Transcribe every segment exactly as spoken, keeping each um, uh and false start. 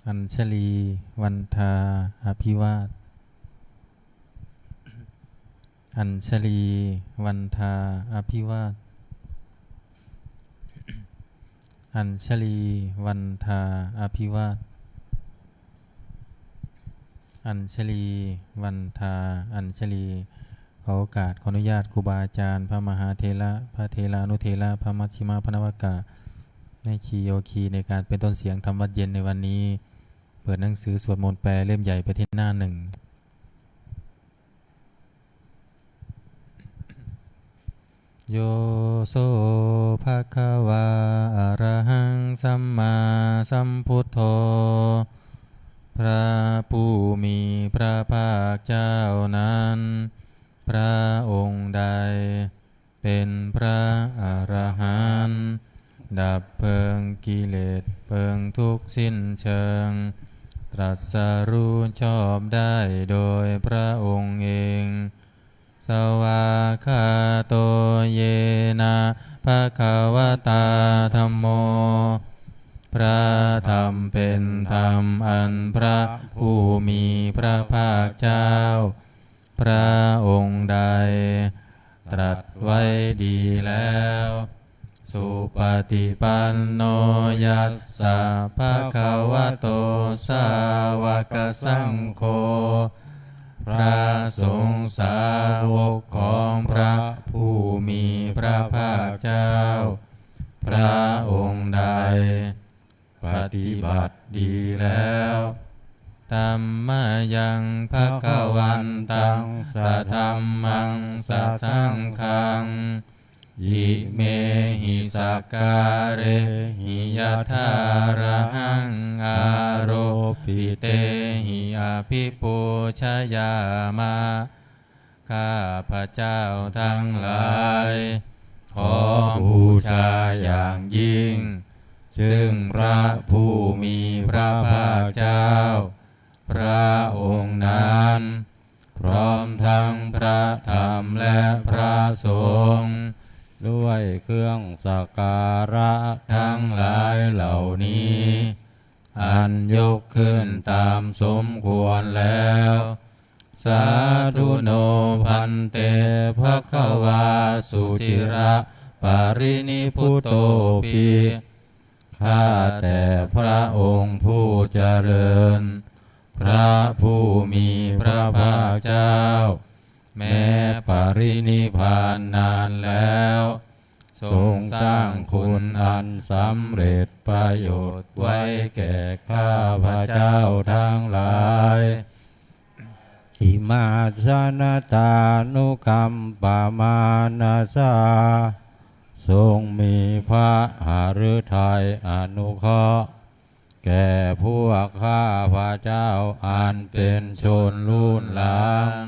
Añjalī vandā abhivād. Añjalī vandā abhivād. Añjalī vandā abhivād. Añjalī vandā añjalī. ขอโอกาส ขออนุญาตครูบาอาจารย์ พระมหาเถระ พระเถรานุเถระ พระมัชฌิมะ พระนวกะ แม่ชีโยคี ในการเป็นต้นเสียงธรรมวัตรเย็นในวันนี้ เปิดหนังสือสวดมนต์แปลเล่มใหญ่ไปที่หน้าหนึ่ง Yo so bhagavā arahaṃ sammāsambuddho พระผู้มีพระภาคเจ้านั้น พระองค์ใด เป็นพระอรหันต์ ดับเพลิงกิเลสเพลิงทุกข์สิ้นเชิง ตรัสรู้ชอบได้โดยพระองค์เอง Svākkhāto yena bhagavatā dhammo พระธรรมเป็นธรรมอันพระผู้มีพระภาคเจ้า พระองค์ใด ตรัสไว้ดีแล้ว Supaṭipanno yassa bhagavato sāvakasaṅgho พระสงฆ์สาวกของพระผู้มีพระภาคเจ้า พระองค์ใด ปฏิบัติดีแล้ว Tammayaṃ bhagavantaṃ sadhammaṃ sasaṅghaṃ imehi sakkārehi yathārahaṃ āropitehi abhipūjayāma ข้าพเจ้าทั้งหลาย ขอบูชาอย่างยิ่ง ซึ่งพระผู้มีพระภาคเจ้า พระองค์นั้น พร้อมทั้งพระธรรมและพระสงฆ์ ด้วยเครื่องสักการะทั้งหลายเหล่านี้ อันยกขึ้นตามสมควรแล้ว Sādhu no bhante bhagavā suciraparinibbutopi ข้าแต่พระองค์ผู้เจริญ พระผู้มีพระภาคเจ้า แม้ปรินิพพานนานแล้ว ทรงสร้างคุณอันสำเร็จประโยชน์ไว้แก่ข้าพเจ้าทั้งหลาย Imācanatānukampamānasā ทรงมีพระหฤทัยอนุเคราะห์ แก่พวกข้าพเจ้าอันเป็นชนรุ่นหลัง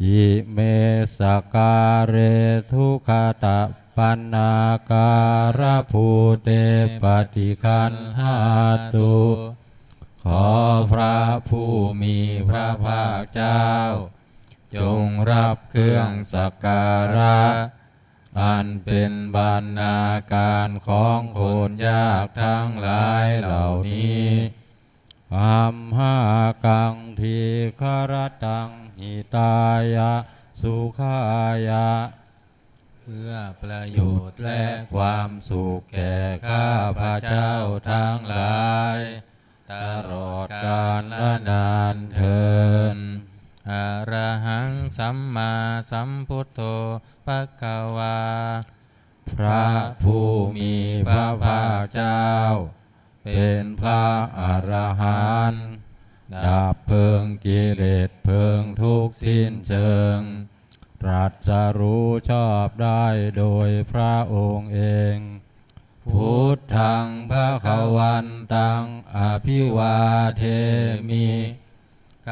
Ime sakkāre duggatapaṇṇākārabhūte paṭiggaṇhātu ขอพระผู้มีพระภาคเจ้า จงรับเครื่องสักการะ อันเป็นบรรณาการของคนยากทั้งหลายเหล่านี้ Amhākaṃ dīgharattaṃ hitāya sukhāya เพื่อประโยชน์และความสุขแก่ข้าพเจ้าทั้งหลาย ตลอดกาลนานเทอญ Arahaṃ sammāsambuddho bhagavā พระผู้มีพระภาคเจ้า เป็นพระอรหันต์ ดับเพลิงกิเลสเพลิงทุกข์สิ้นเชิง ตรัสรู้ชอบได้โดยพระองค์เอง Buddhaṃ bhagavantaṃ abhivādemi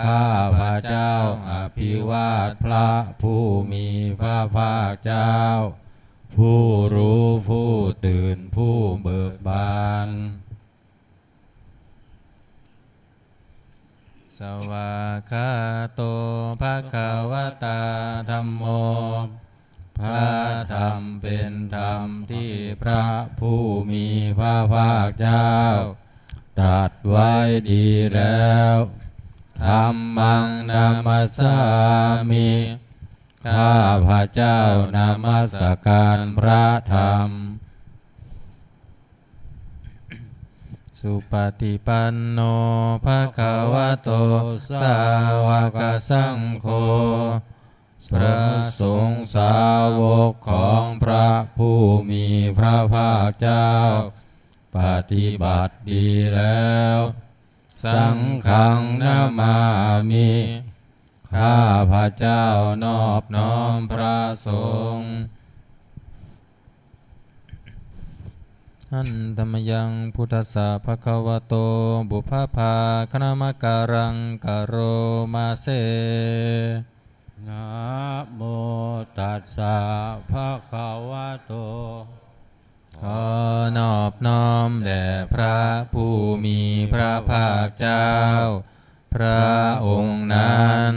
ข้าพเจ้าอภิวาทพระผู้มีพระภาคเจ้า ผู้รู้ผู้ตื่นผู้เบิกบาน Svākkhāto bhagavatā dhammo พระธรรมเป็นธรรมที่พระผู้มีพระภาคเจ้า ตรัสไว้ดีแล้ว Dhammaṃ namassāmi ข้าพเจ้านมัสการพระธรรม Supaṭipanno bhagavato sāvakasaṅgho พระสงฆ์สาวกของพระผู้มีพระภาคเจ้า ปฏิบัติดีแล้ว Saṅghaṃ namāmi ข้าพเจ้านอบน้อมพระสงฆ์ Handa mayaṃ buddhassa bhagavato pubbabhāganamakāraṃ karoma se. Namo tassa bhagavato ขอนอบน้อมแด่พระผู้มีพระภาคเจ้า พระองค์นั้น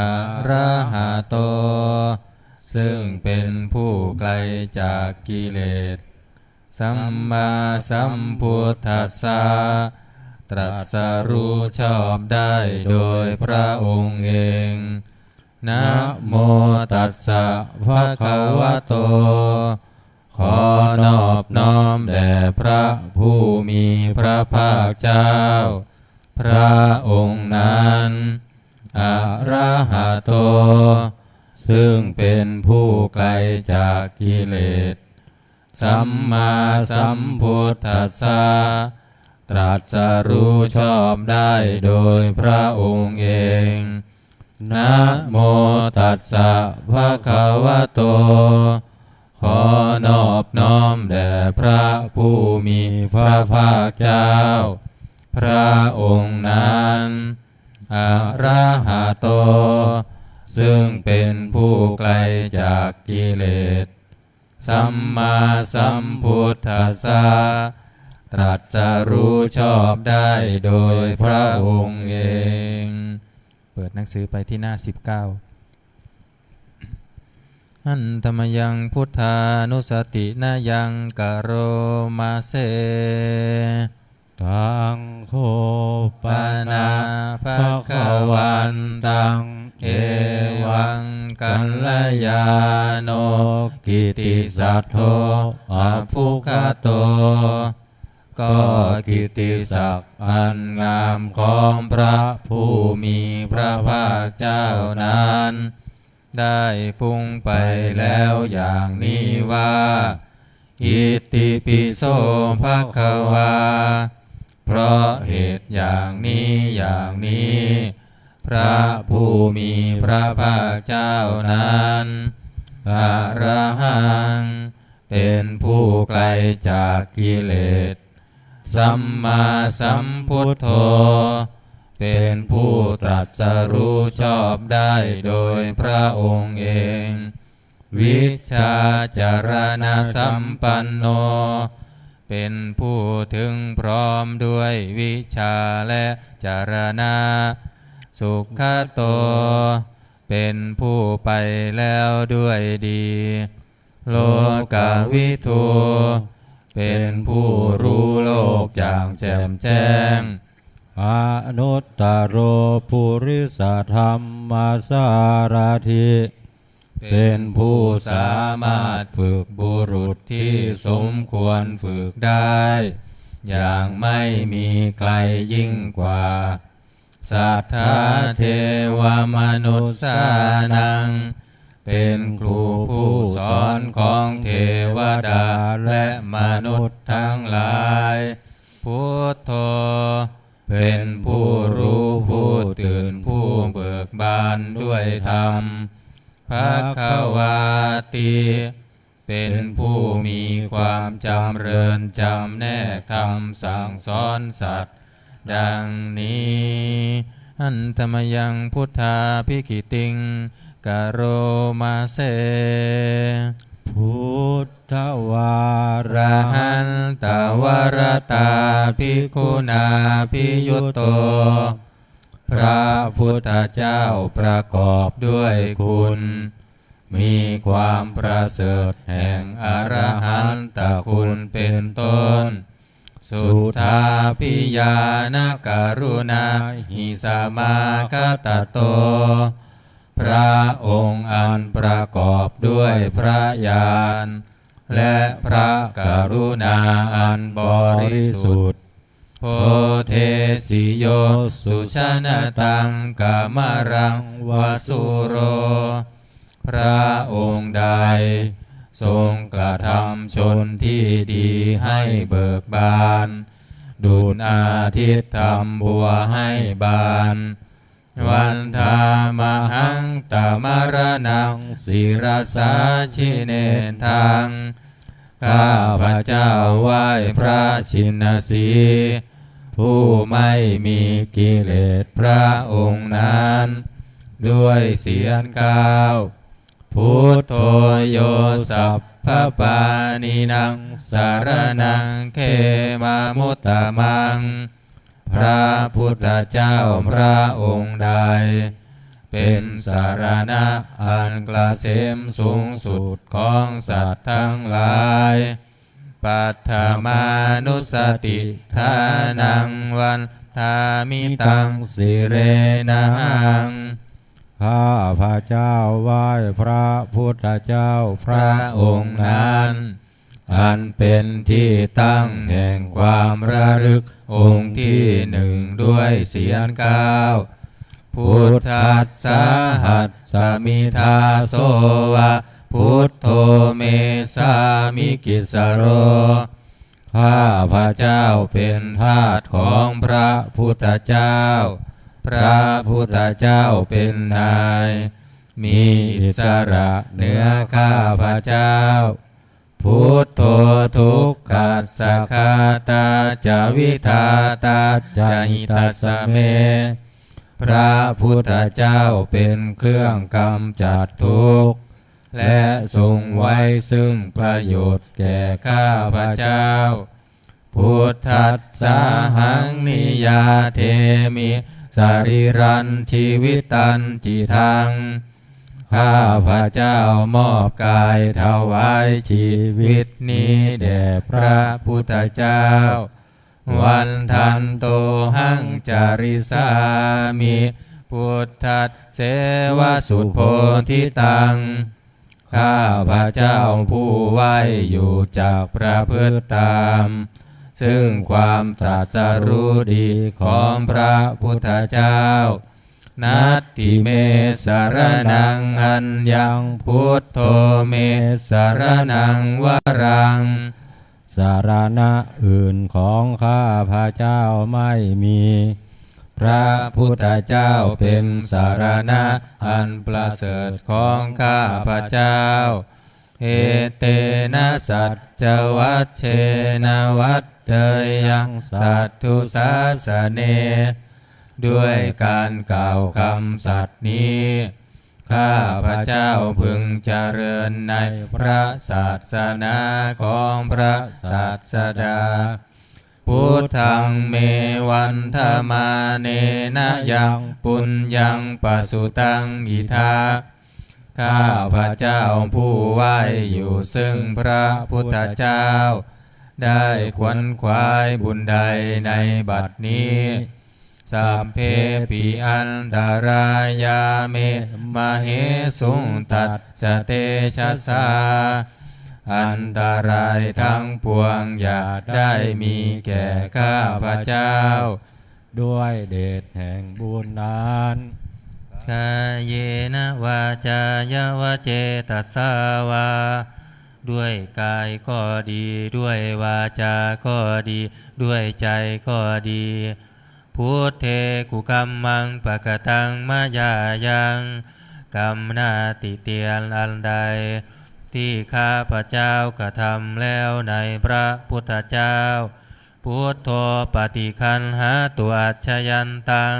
arahato ซึ่งเป็นผู้ไกลจากกิเลส sammāsambuddhassa ตรัสรู้ชอบได้โดยพระองค์เอง Namo tassa bhagavato ขอนอบน้อมแด่พระผู้มีพระภาคเจ้า พระองค์นั้น arahato ซึ่งเป็นผู้ไกลจากกิเลส sammāsambuddhassa ตรัสรู้ชอบได้โดยพระองค์เอง Namo tassa bhagavato ขอนอบน้อมแด่พระผู้มีพระภาคเจ้า พระองค์นั้น arahato ซึ่งเป็นผู้ไกลจากกิเลส sammāsambuddhassa ตรัสรู้ชอบได้โดยพระองค์เอง เปิดหนังสือไปที่หน้าสิบเก้า Handa mayaṃ buddhānussatinayaṃ karoma se. Taṃ kho pana bhagavantaṃ evaṃ kalyāṇo kittisaddo abbhuggato ก็กิตติศักดิ์อันงามของพระผู้มีพระภาคเจ้านั้น ได้ฟุ้งไปแล้วอย่างนี้ว่า Itipi so bhagavā เพราะเหตุอย่างนี้อย่างนี้ พระผู้มีพระภาคเจ้านั้น arahaṃ เป็นผู้ไกลจากกิเลส sammāsambuddho เป็นผู้ตรัสรู้ชอบได้โดยพระองค์เอง vijjācaraṇasampanno เป็นผู้ถึงพร้อมด้วยวิชชาและจรณะ sugato เป็นผู้ไปแล้วด้วยดี lokavidū เป็นผู้รู้โลกอย่างแจ่มแจ้ง anuttaro purisadammasārathi เป็นผู้สามารถฝึกบุรุษที่สมควรฝึกได้ อย่างไม่มีใครยิ่งกว่า satthā devamanussānaṃ เป็นครูผู้สอนของเทวดาและมนุษย์ทั้งหลาย buddho เป็นผู้รู้ผู้ตื่นผู้เบิกบานด้วยธรรม bhagavāti เป็นผู้มีความจำเริญจำแนกธรรมสั่งสอนสัตว์ ดังนี้ Handa mayaṃ buddhābhigītiṃ karoma se. Buddhavārahantavaratā bhikkhunā abhiyutto พระพุทธเจ้าประกอบด้วยคุณ มีความประเสริฐแห่งอรหันตคุณเป็นต้น suddhābhiñāṇakaruṇāhi samāgatatto พระองค์อันประกอบด้วยพระญาณ และพระกรุณาอันบริสุทธิ์ bodhesi yo sujanataṃ kamalaṃ va sūro พระองค์ใดทรงกระทำชนที่ดีให้เบิกบาน ดุจอาทิตย์ทำบัวให้บาน Vandāmahaṃ tamaraṇaṃ sirasā jinendaṃ ข้าพเจ้าไหว้พระชินสีห์ ผู้ไม่มีกิเลสพระองค์นั้น ด้วยเสียงกล้าว Buddho yo sabbapāṇīnaṃ saraṇaṃ khemamuttamaṃ พระพุทธเจ้าพระองค์ใด เป็นสรณะอันเกษมสูงสุดของสัตว์ทั้งหลาย Paṭhamānussatiṭṭhānaṃ vandāmi taṃ sirenahaṃ ข้าพระเจ้าไหว้พระพุทธเจ้าพระองค์นั้น อันเป็นที่ตั้งแห่งความระลึกองค์ที่หนึ่งด้วยเสียงกล้าว Buddhassāhasmi dāso va buddho me sāmikissaro ข้าพระเจ้าเป็นทาสของพระพุทธเจ้า พระพุทธเจ้าเป็นนาย มีอิสระเหนือข้าพระเจ้า Buddho dukkhassa ghātā ca vidhātā ca hitassa me พระพุทธเจ้าเป็นเครื่องกำจัดทุกข์ และทรงไว้ซึ่งประโยชน์แก่ข้าพระเจ้า Buddhassāhaṃ niyyādemi sarīrañjīvitañcidaṃ ข้าพระเจ้ามอบกายถวายชีวิตนี้แด่พระพุทธเจ้า Vandantohaṃ carissāmi buddhasseva subodhitaṃ ข้าพระเจ้าผู้ไหว้อยู่จักประพฤติตาม ซึ่งความตรัสรู้ดีของพระพุทธเจ้า Natthi me saraṇaṃ aññaṃ buddho me saraṇaṃ varaṃ สรณะอื่นของข้าพระเจ้าไม่มี พระพุทธเจ้าเป็นสรณะอันประเสริฐของข้าพระเจ้า Etena saccavajjena vaḍḍheyyaṃ satthu sāsane ด้วยการกล่าวคำสัตย์นี้ ข้าพระเจ้าพึงเจริญในพระศาสนาของพระศาสดา Buddhaṃ me vandamānena yaṃ puññaṃ pasutaṃ idha ข้าพระเจ้าผู้ไหว้อยู่ซึ่งพระพุทธเจ้า ได้ขวนขวายบุญใดในบัดนี้ Sabbepi antarāyā me māhesuṃ tassa tejasā อันตรายทั้งปวงอย่าได้มีแก่ข้าพระเจ้า ด้วยเดชแห่งบุญนั้น Kāyena vācāya va cetasā vā ด้วยกายก็ดี ด้วยวาจาก็ดี ด้วยใจก็ดี Buddhe kukammaṃ pakataṃ mayā yaṃ กรรมหน้าติเตียนอันใด ที่ข้าพเจ้ากระทำแล้วในพระพุทธเจ้า Buddho paṭiggaṇhātu accayantaṃ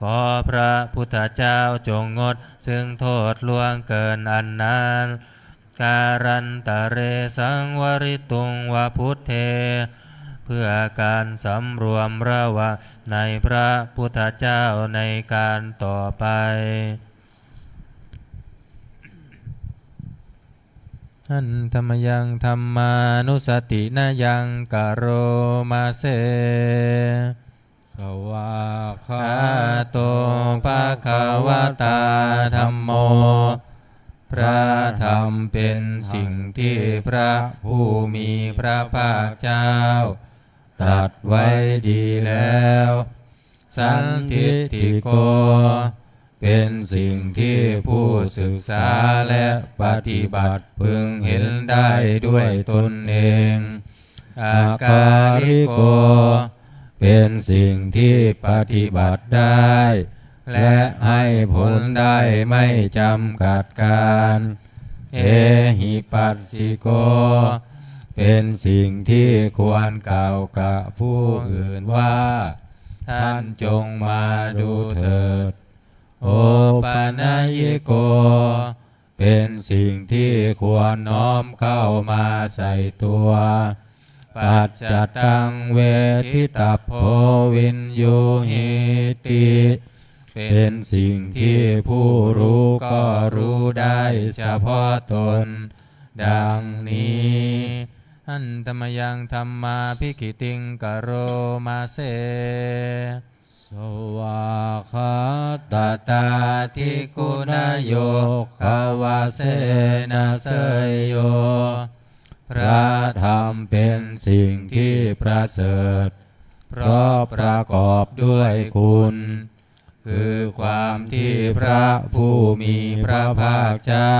ขอพระพุทธเจ้าจงงดซึ่งโทษล่วงเกินอันนั้น Kālantare saṃvarituṃ va buddhe เพื่อการสำรวมระวังในพระพุทธเจ้าในการต่อไป Handa mayaṃ dhammānussatinayaṃ karoma se. Svākkhāto bhagavatā dhammo. พระธรรมเป็นสิ่งที่พระผู้มีพระภาคเจ้าตรัสไว้ดีแล้ว Sandiṭṭhiko เป็นสิ่งที่ผู้ศึกษาและปฏิบัติพึงเห็นได้ด้วยตนเอง Akāliko เป็นสิ่งที่ปฏิบัติได้ และให้ผลได้ไม่จำกัดกาล Ehipassiko เป็นสิ่งที่ควรกล่าวกับผู้อื่นว่า ท่านจงมาดูเถิด Opanayiko เป็นสิ่งที่ควรน้อมเข้ามาใส่ตัว Paccattaṃ veditabbo viññūhīti เป็นสิ่งที่ผู้รู้ก็รู้ได้เฉพาะตน ดังนี้ Handa mayaṃ dhammābhigītiṃ karoma se. Svākkhātatādiguṇayogavasena seyyo พระธรรมเป็นสิ่งที่ประเสริฐ เพราะประกอบด้วยคุณ คือความที่พระผู้มีพระภาคเจ้า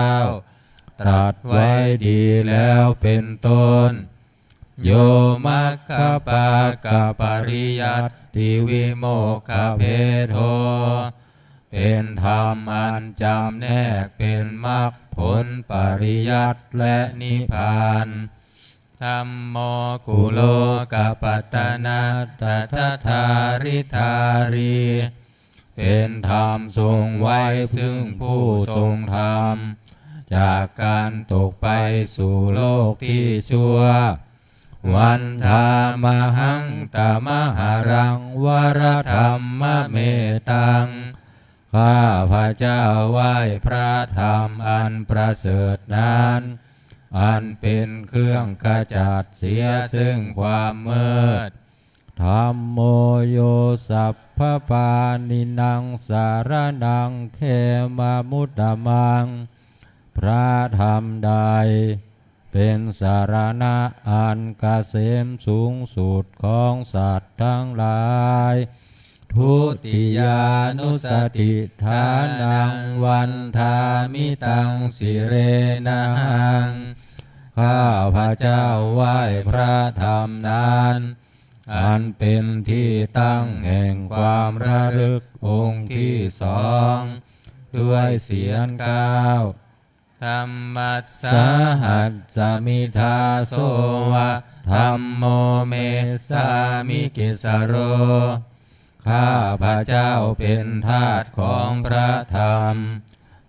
ตรัสไว้ดีแล้วเป็นต้น Yo maggapākapariyattivimokkhabhedo เป็นธรรมอันจำแนกเป็นมรรคผลปริยัติและนิพพาน Dhammo kulokapattanassa tathādhāri เป็นธรรมทรงไว้ซึ่งผู้ทรงธรรม จากการตกไปสู่โลกที่ชั่ว Vandāmahaṃ tamaharaṃ varadhammametaṃ ข้าพระเจ้าไหว้พระธรรมอันประเสริฐนั้น อันเป็นเครื่องขจัดเสียซึ่งความมืด Dhammo yo sabbapāṇīnaṃ saraṇaṃ khemamuttamaṃ พระธรรมใดเป็นสรณะอันเกษมสูงสุดของสัตว์ทั้งหลาย Dutiyānussatiṭṭhānaṃ vandāmi taṃ sirenahaṃ ข้าพระเจ้าไหว้พระธรรมนั้น อันเป็นที่ตั้งแห่งความระลึกองค์ที่สอง ด้วยเสียงเก้า Dhammassāhasmi dāso va dhammo me sāmikissaro ข้าพระเจ้าเป็นทาสของพระธรรม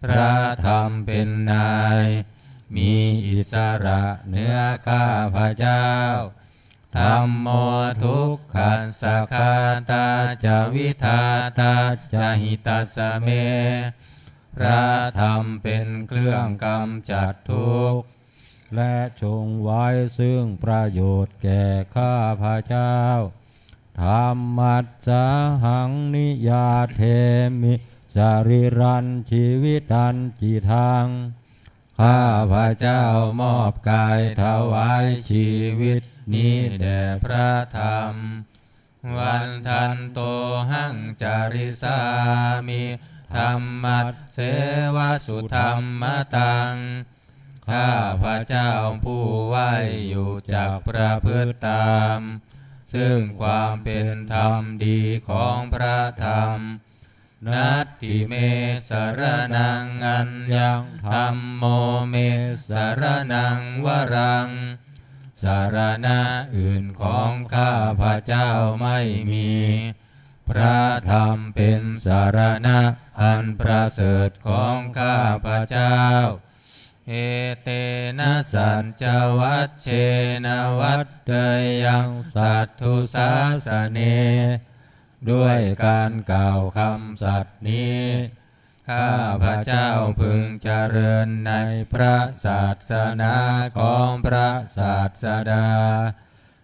พระธรรมเป็นนาย มีอิสระเหนือข้าพระเจ้า Dhammo dukkhassa ghātā ca vidhātā ca hitassa me พระธรรมเป็นเครื่องกำจัดทุกข์ และทรงไว้ซึ่งประโยชน์แก่ข้าพระเจ้า Dhammassahaṃ niyyādemi sarīrañjīvitañcidaṃ ข้าพระเจ้ามอบกายถวายชีวิตนี้แด่พระธรรม Vandantohaṃ carissāmi dhammasseva sudhammataṃ ข้าพระเจ้าผู้ไหว้อยู่จักประพฤติตาม ซึ่งความเป็นธรรมดีของพระธรรม Natthi me saraṇaṃ aññaṃ dhammo me saraṇaṃ varaṃ สรณะอื่นของข้าพระเจ้าไม่มี พระธรรมเป็นสรณะอันประเสริฐของข้าพระเจ้า Etena saccavajjena vaḍḍheyyaṃ satthu sāsane ด้วยการกล่าวคำสัตย์นี้ ข้าพเจ้าพึงเจริญในพระศาสนาของพระศาสดา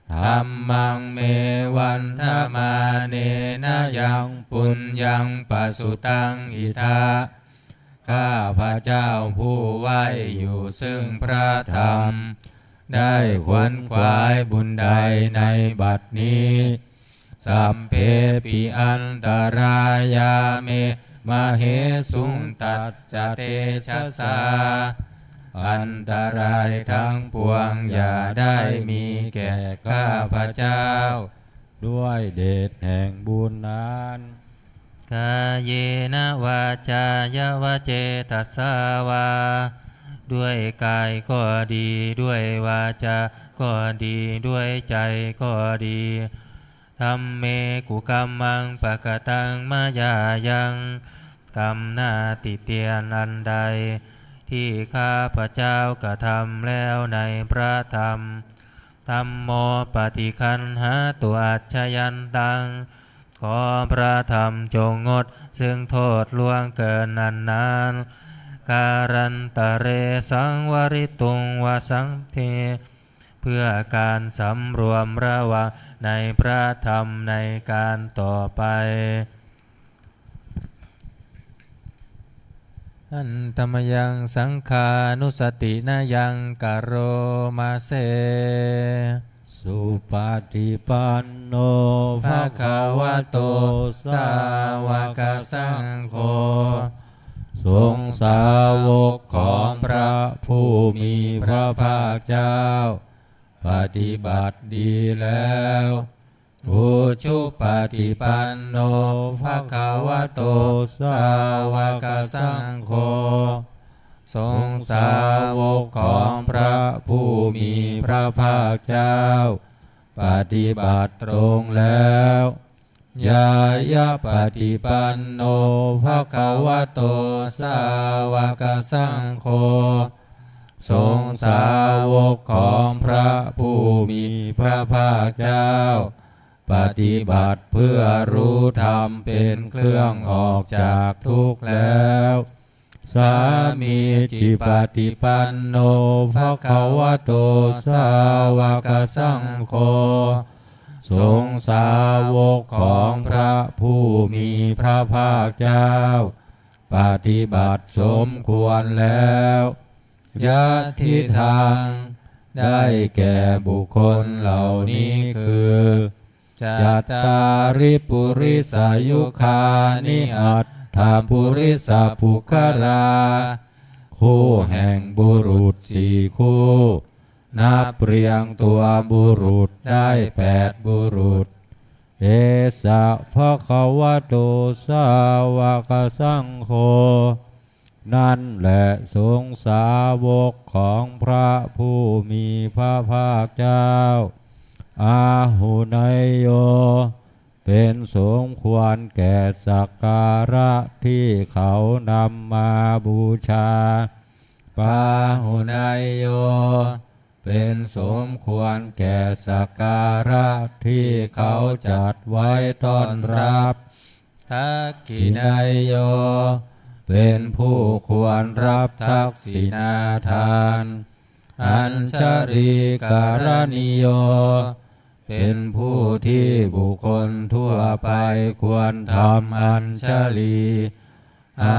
Dhammaṃ me vandamānena yaṃ puññaṃ pasutaṃ idha. ข้าพเจ้าผู้ไหว้อยู่ซึ่งพระธรรม ได้ขวนขวายบุญใดในบัดนี้ Sabbepi antarāyā me māhesuṃ tacca tejasā. อันตรายทั้งปวงอย่าได้มีแก่ข้าพเจ้า ด้วยเดชแห่งบุญนั้น Kāyena vācāya va cetasā vā. ด้วยกายก็ดี ด้วยวาจาก็ดี ด้วยใจก็ดี Dhamme kukammaṃ pakataṃ mayā yaṃ. กรรมนาฏเตียนอันใด ที่ข้าพเจ้ากระทำแล้วในพระธรรม Dhammo paṭiggaṇhātu accayantaṃ. ขอพระธรรมจงงดซึ่งโทษล่วงเกินอันนั้น Kālantare saṃvarituṃ va saddhe. เพื่อการสำรวมระวังในพระธรรมในการต่อไป Handa mayaṃ saṅghānussatinayaṃ karoma se. Supaṭipanno bhagavato sāvakasaṅgho. สงฆ์สาวกของพระผู้มีพระภาคเจ้า ปฏิบัติดีแล้ว Ujupaṭipanno bhagavato sāvakasaṅgho. สงฆ์สาวกของพระผู้มีพระภาคเจ้า ปฏิบัติตรงแล้ว Ñāyapaṭipanno bhagavato sāvakasaṅgho. สงฆ์สาวกของพระผู้มีพระภาคเจ้า ปฏิบัติเพื่อรู้ธรรมเป็นเครื่องออกจากทุกข์แล้ว Sāmīcipaṭipanno bhagavato sāvakasaṅgho. สงฆ์สาวกของพระผู้มีพระภาคเจ้า ปฏิบัติสมควรแล้ว Yadidaṃ ได้แก่บุคคลเหล่านี้คือ Cattāri purisayugāni aṭṭha purisapuggalā. คู่แห่งบุรุษสี่คู่ นับเรียงตัวบุรุษได้แปดบุรุษ Esa bhagavato sāvakasaṅgho. นั่นแหละสงฆ์สาวกของพระผู้มีพระภาคเจ้า Āhuneyyo เป็นสมควรแก่สักการะที่เขานำมาบูชา Pāhuneyyo เป็นสมควรแก่สักการะที่เขาจัดไว้ต้อนรับ Dakkhiṇeyyo เป็นผู้ควรรับทักษิณาทาน Añjalikaraṇīyo เป็นผู้ที่บุคคลทั่วไปควรทำอัญชลี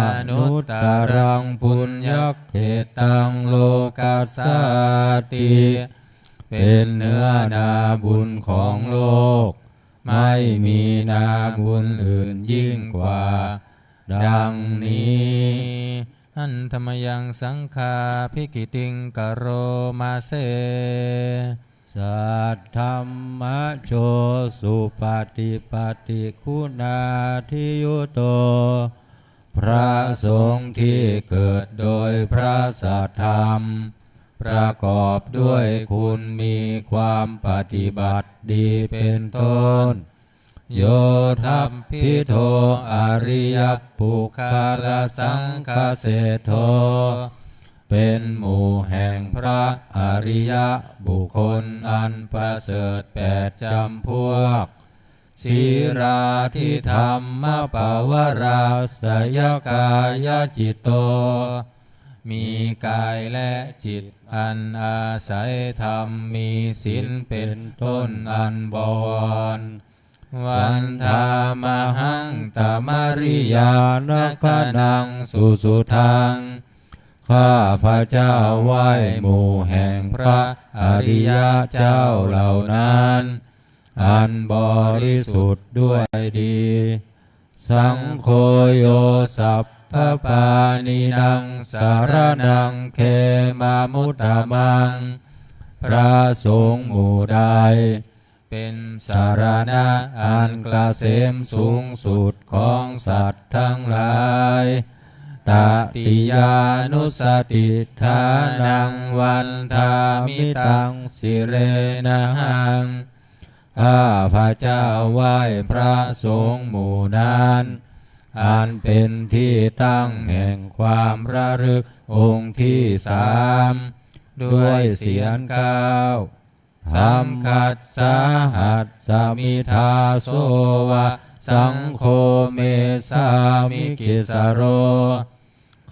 Anuttaraṃ puññakkhettaṃ lokassāti เป็นเนื้อนาบุญของโลก ไม่มีนาบุญอื่นยิ่งกว่า ดังนี้ Handa mayaṃ saṅghābhigītiṃ karoma se. Saddhammajo supaṭipattiguṇādiyutto พระสงฆ์ที่เกิดโดยพระสัทธรรม ประกอบด้วยคุณมีความปฏิบัติดีเป็นต้น Yoṭṭhabbidho ariyapuggalasaṅghaseṭṭho เป็นหมู่แห่งพระอริยบุคคลอันประเสริฐแปดจำพวก Sīlādidhammapavarāsayakāyaciṭṭho มีกายและจิตอันอาศัยธรรม มีศีลเป็นต้นอันบวร Vandāmahaṃ tamariyanakanaṃ susuddhaṃ ข้าพเจ้าไหว้หมู่แห่งพระอริยเจ้าเหล่านั้น อันบริสุทธิ์ด้วยดี Saṅgho yo sabbapāṇīnaṃ saraṇaṃ khemamuttamaṃ พระสงฆ์หมู่ใด เป็นสรณะอันเกษมสูงสุดของสัตว์ทั้งหลาย Tatiyānussatiṭṭhānaṃ vandāmi taṃ sirenahaṃ ข้าพเจ้าไหว้พระสงฆ์หมู่นั้น อันเป็นที่ตั้งแห่งความระลึกองค์ที่สาม ด้วยเสียงเก้า Saṅghassa hassami dāso va saṅgho me sāmikissaro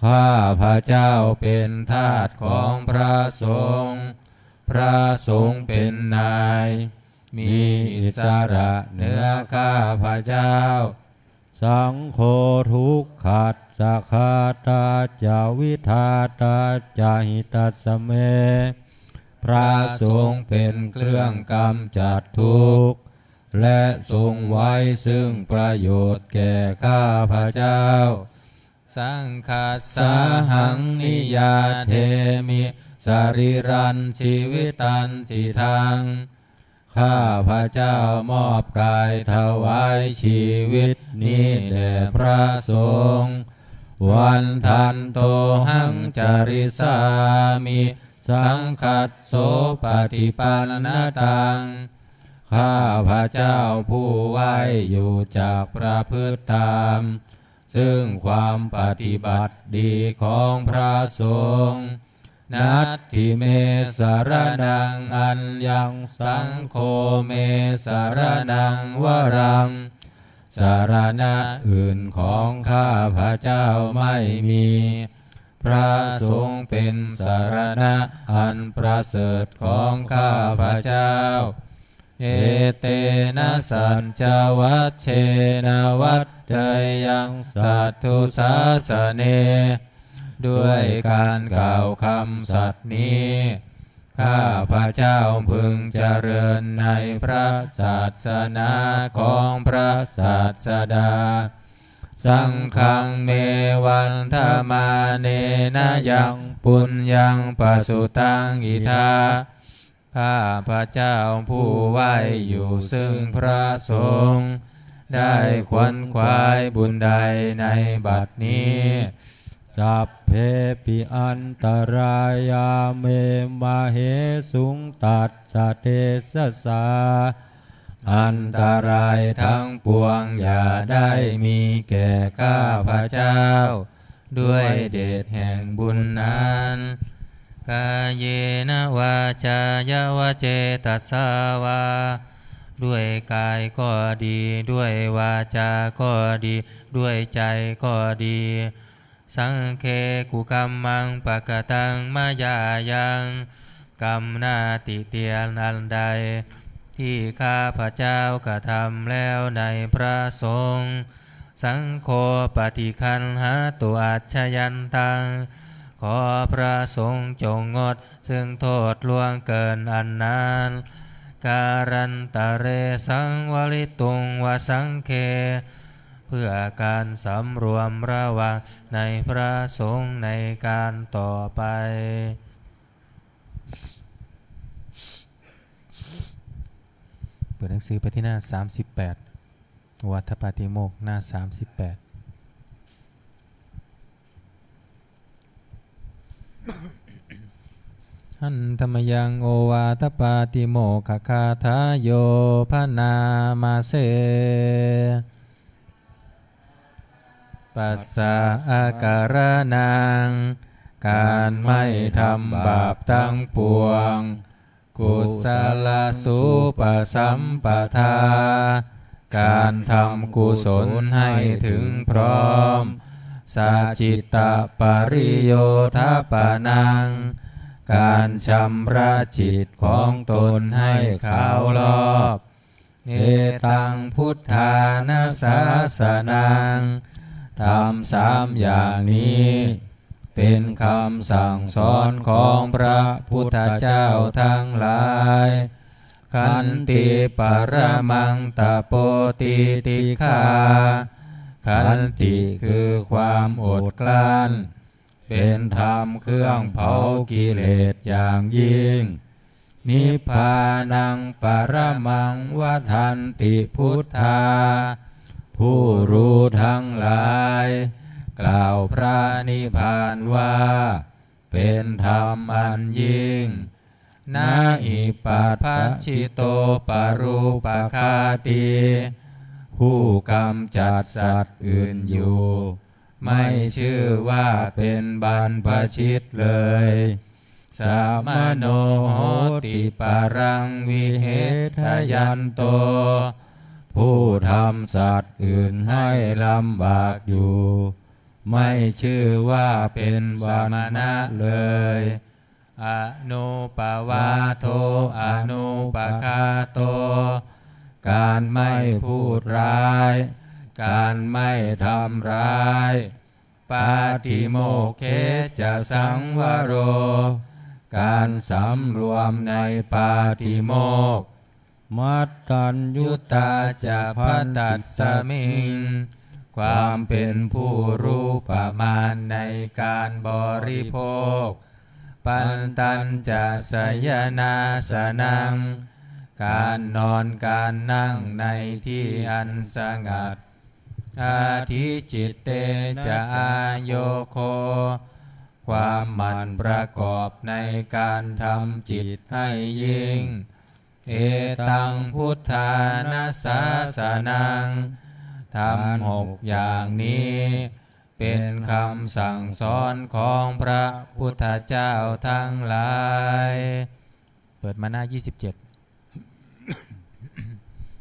ข้าพเจ้าเป็นทาสของพระสงฆ์ พระสงฆ์เป็นนาย มีอิสระเหนือข้าพเจ้า Saṅgho dukkhassa ghātā ca vidhātā ca hitassa me พระสงฆ์เป็นเครื่องกำจัดทุกข์ และทรงไว้ซึ่งประโยชน์แก่ข้าพเจ้า Saṅghassahaṃ niyyādemi sarīrañjīvitañcidaṃ ข้าพเจ้ามอบกายถวายชีวิตนี้แด่พระสงฆ์ Vandantohaṃ carissāmi saṅghassopaṭipannataṃ ข้าพเจ้าผู้ไหว้อยู่จักประพฤติตาม ซึ่งความปฏิบัติดีของพระสงฆ์ Natthi me saraṇaṃ aññaṃ saṅgho me saraṇaṃ varaṃ สรณะอื่นของข้าพเจ้าไม่มี พระสงฆ์เป็นสรณะอันประเสริฐของข้าพเจ้า Etena saccavajjena vaḍḍheyyaṃ satthusāsane ด้วยการกล่าวคำสัตย์นี้ ข้าพเจ้าพึงเจริญในพระศาสนาของพระศาสดา Saṅghaṃ me vandamānena yaṃ puññaṃ pasutaṃ idha ข้าพเจ้าผู้ไหว้อยู่ซึ่งพระสงฆ์ ได้ขวนขวายบุญใดในบัดนี้ Sabbepi antarāyā me māhesuṃ tassa tejasā อันตรายทั้งปวงอย่าได้มีแก่ข้าพเจ้า ด้วยเดชแห่งบุญนั้น Kāyena vācāya va cetasā vā ด้วยกายก็ดี ด้วยวาจาก็ดี ด้วยใจก็ดี Saṅghe kukammaṃ pakataṃ mayā yaṃ กรรมหน้าติเตียนอันใด ที่ข้าพเจ้ากระทำแล้วในพระสงฆ์ Saṅgho paṭiggaṇhātu accayantaṃ ขอพระสงฆ์จงงดซึ่งโทษล่วงเกินอันนั้น Kālantare saṃvarituṃ va saṅghe เพื่อการสำรวมระวังในพระสงฆ์ในการต่อไป เปิดหนังสือไปที่หน้า สามสิบแปด โอวาทปาติโมกข์ หน้า สามสิบแปด Handa mayaṃ ovātapātimokkha gāthāyo bhaṇāma se. Passa akaraṇaṃ การไม่ทำบาปทั้งปวง Kusalasupasampadā การทำกุศลให้ถึงพร้อม sacittapariyothapanaṃ การชำระจิตของตนให้ขาวรอบ etaṃ buddhāna sāsanaṃ ธรรมสามอย่างนี้ เป็นคำสั่งสอนของพระพุทธเจ้าทั้งหลาย khanti paramaṃ tapo titikkhā khanti คือความอดกลั้น เป็นธรรมเครื่องเผากิเลสอย่างยิ่ง nibbānaṃ paramaṃ vadanti buddhā ผู้รู้ทั้งหลาย กล่าวพระนิพพานว่า เป็นธรรมอันยิ่ง na hi pabbajito parūpaghātī ผู้กำจัดสัตว์อื่นอยู่ ไม่ชื่อว่าเป็นบรรพชิตเลย samano hoti paraṃ vihetayanto ผู้ทำสัตว์อื่นให้ลำบากอยู่ ไม่ชื่อว่าเป็นสมณะเลย anūpavādo anūpaghāto การไม่พูดร้าย การไม่ทำร้าย pātimokkhe ca saṃvaro การสำรวมในปาติโมกข์ mattaññutā ca bhaṇasmiṃ ความเป็นผู้รู้ประมาณในการบริโภค pantañca sayanāsanaṃ การนอนการนั่งในที่อันสงัด adhicitte ca āyogo ความหมั่นประกอบในการทำจิตให้ยิ่ง etaṃ buddhāna sāsanaṃ ธรรมหกอย่างนี้ เป็นคำสั่งสอนของพระพุทธเจ้าทั้งหลาย เปิดมาหน้า ยี่สิบเจ็ด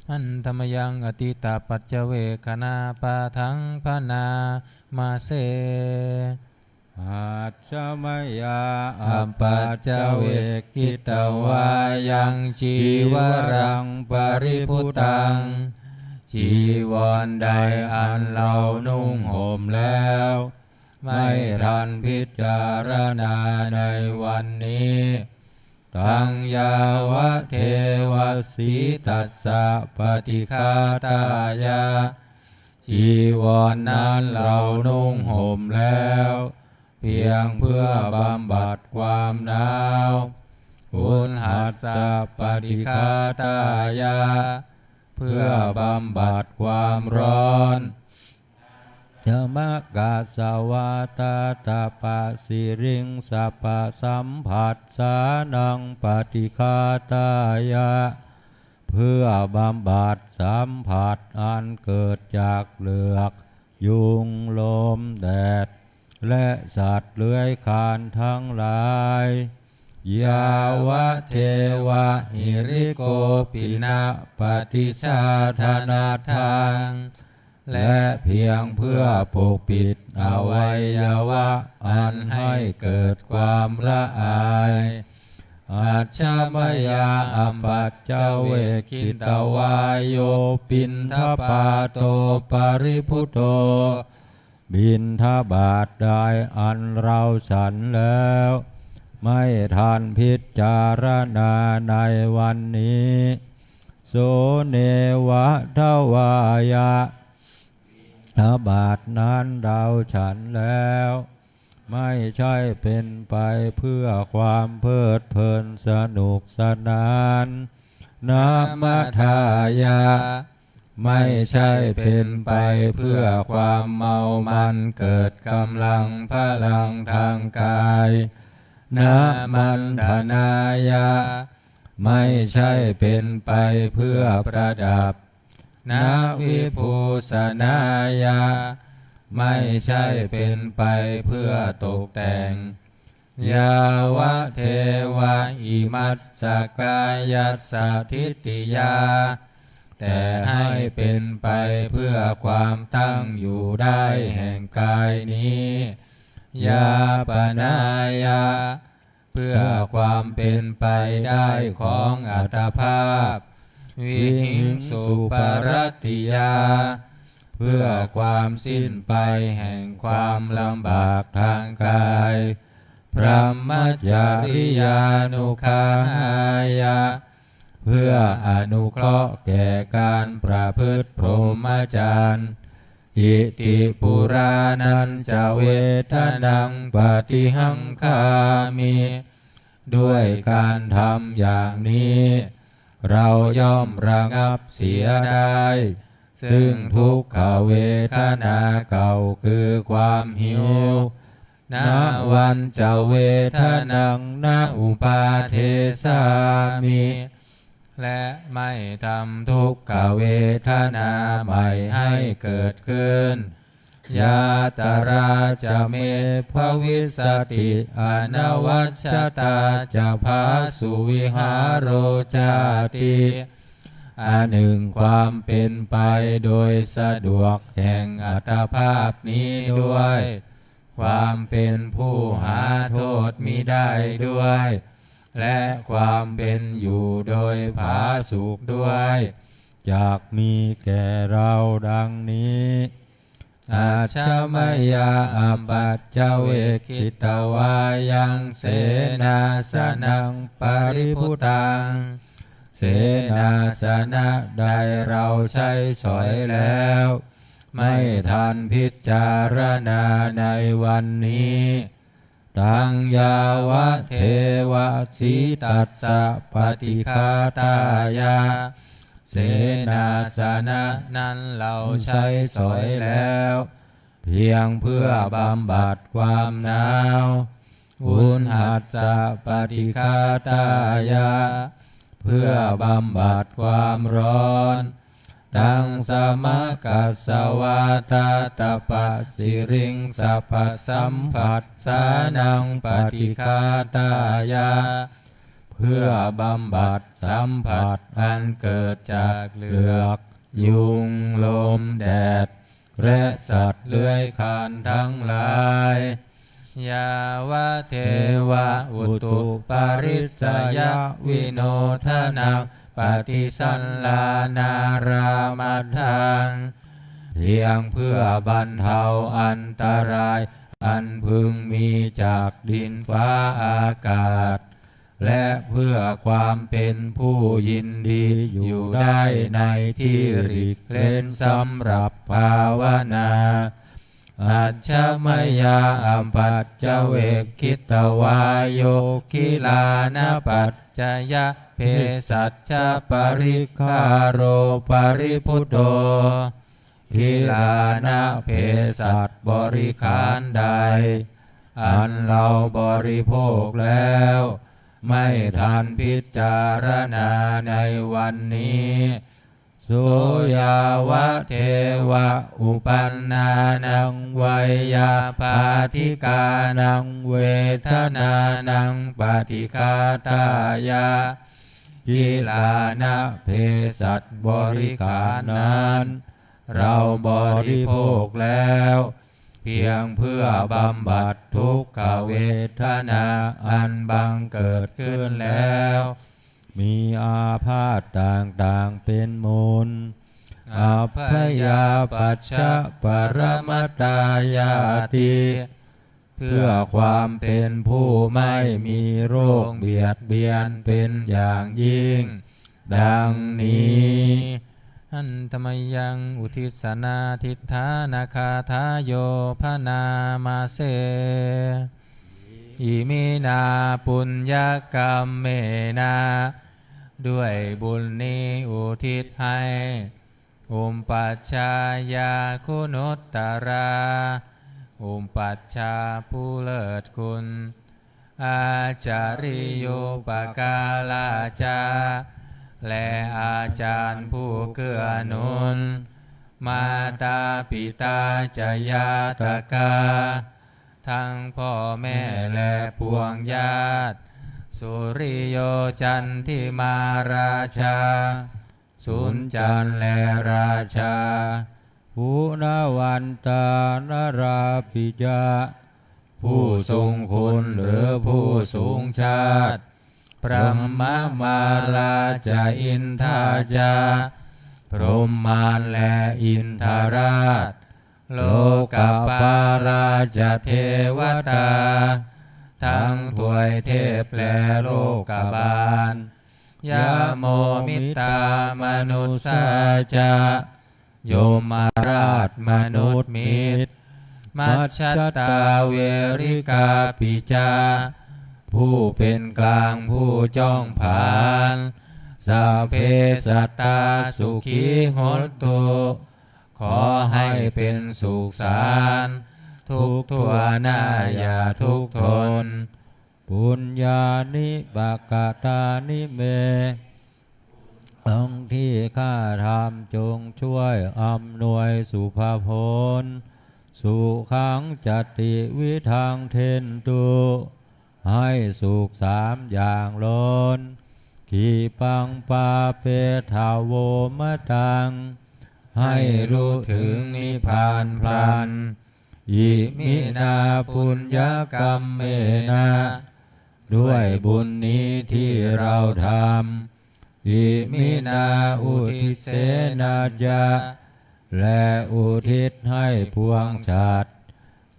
handa mayaṃ atītapaccavekkhaṇapāṭhaṃ bhaṇāma se. Ajja mayā apaccavekkhitvā yaṃ cīvaraṃ paribhuttaṃ จีวรใดอันเรานุ่งห่มแล้ว ไม่ทันพิจารณาในวันนี้ taṃ yāvadeva sītassa paṭighātāya จีวรนั้นเรานุ่งห่มแล้ว เพียงเพื่อบำบัดความหนาว uṇhassa paṭighātāya เพื่อบำบัดความร้อน yamākāsavātātapasiriṃsapasamphassānaṃ paṭighātāya เพื่อบำบัดสัมผัสอันเกิดจากเหลือก ยุง ลม แดด และสัตว์เลื้อยคลานทั้งหลาย yāvadeva hirikopinapaṭicchādanatthaṃ และเพียงเพื่อปกปิดอวัยวะอันให้เกิดความละอาย Ajja mayā apaccavekkhitvā yo piṇḍapāto paribhutto บิณฑบาตใดอันเราฉันแล้ว ไม่ทันพิจารณาในวันนี้ so neva davāya บิณฑบาตนั้นเราฉันแล้ว ไม่ใช่เป็นไปเพื่อความเพลิดเพลินสนุกสนาน na madāya ไม่ใช่เป็นไปเพื่อความเมามันเกิดกำลังพลังทางกาย na maṇḍanāya ไม่ใช่เป็นไปเพื่อประดับ na vibhūsanāya ไม่ใช่เป็นไปเพื่อตกแต่ง yāvadeva imassa kāyassa ṭhitiyā แต่ให้เป็นไปเพื่อความตั้งอยู่ได้แห่งกายนี้ yāpanāya เพื่อความเป็นไปได้ของอัตภาพ vihiṃsuparatiyā เพื่อความสิ้นไปแห่งความลำบากทางกาย brahmacariyānuggahāya เพื่ออนุเคราะห์แก่การประพฤติพรหมจรรย์ iti purāṇañca vedanaṃ paṭihaṅkhāmi ด้วยการทำอย่างนี้ เราย่อมระงับเสียได้ ซึ่งทุกขเวทนาเก่าคือความหิว navañca vedanaṃ na uppādessāmi และไม่ทำทุกขเวทนาใหม่ให้เกิดขึ้น yātrā ca me bhavissati anavajjatā ca phāsuvihāro cāti อันหนึ่งความเป็นไปโดยสะดวกแห่งอัตภาพนี้ด้วย ความเป็นผู้หาโทษมิได้ด้วย และความเป็นอยู่โดยผาสุกด้วย จักมีแก่เราดังนี้ ajja mayā apaccavekkhitvā yaṃ senāsanaṃ paribhuttaṃ เสนาสนะใดเราใช้สอยแล้ว ไม่ทันพิจารณาในวันนี้ taṃ yāvadeva sītassa paṭighātāya เสนาสนะนั้นเราใช้สอยแล้ว เพียงเพื่อบำบัดความหนาว uṇhassa paṭighātāya เพื่อบำบัดความร้อน taṃ samakassa vātātapasiriṃsapasamphassānaṃ paṭighātāya เพื่อบำบัดสัมผัสอันเกิดจากเหลือก ยุง ลม แดด และสัตว์เลื้อยคลานทั้งหลาย yāvadeva utuparissayavinodanaṃ paṭisallānārāmatthaṃ เพียงเพื่อบรรเทาอันตรายอันพึงมีจากดินฟ้าอากาศ และเพื่อความเป็นผู้ยินดีอยู่ได้ในที่หลีกเล้นสำหรับภาวนา ajja mayā apaccavekkhitvā yo gilānapaccayabhesajjaparikkhāro paribhutto gilānaเภสัชบริขารใด อันเราบริโภคแล้ว ไม่ทันพิจารณาในวันนี้ so yāvadeva uppannānaṃ veyyābādhikānaṃ vedanānaṃ paṭighātāya gilānaเภสัชบริขารนั้น เราบริโภคแล้ว เพียงเพื่อบำบัดทุกขเวทนาอันบังเกิดขึ้นแล้ว มีอาพาธต่างๆเป็นมูล abyāpajjhaparamatāyāti เพื่อความเป็นผู้ไม่มีโรคเบียดเบียนเป็นอย่างยิ่ง ดังนี้ Handa mayaṃ uddissanādhiṭṭhānagāthāyo bhaṇāma se. Iminā puññakammena ด้วยบุญนี้อุทิศให้ upajjhāyā guṇuttarā อุปัชฌาย์ผู้เลิศคุณ ācariyūpakārā ca และอาจารย์ผู้เกื้อหนุน mātā pitā ca ñātakā ทั้งพ่อแม่และปวงญาติ suriyo candimā rājā สุนจันทร์และราชา Guṇavantā narāpi ca ผู้ทรงคุณหรือผู้สูงชาติ Brahmamārā ca indā ca พรหมมารและอินทราช Lokapālā ca devatā ทั้งทวยเทพและโลกบาล Yamo mittā manussā ca ยมราชมนุษย์มิตร Majjhattā verikāpi ca ผู้เป็นกลางผู้จ้องผลาญ Sabbe sattā sukhī hontu ขอให้เป็นสุขสันต์ ทุกข์ทั่วหน้าอย่าทุกข์ทน Puññāni pakatāni me บุญที่ข้าทำจงช่วยอำนวยสุภผล Sukhaṃ ca tividhaṃ dentu ให้สุขสามอย่างล้น Khippaṃ pāpetha vomataṃ ให้รู้ถึงนิพพานพลัน Iminā puññakammena ด้วยบุญนี้ที่เราทำ Iminā uddisena ca และอุทิศให้ปวงสัตว์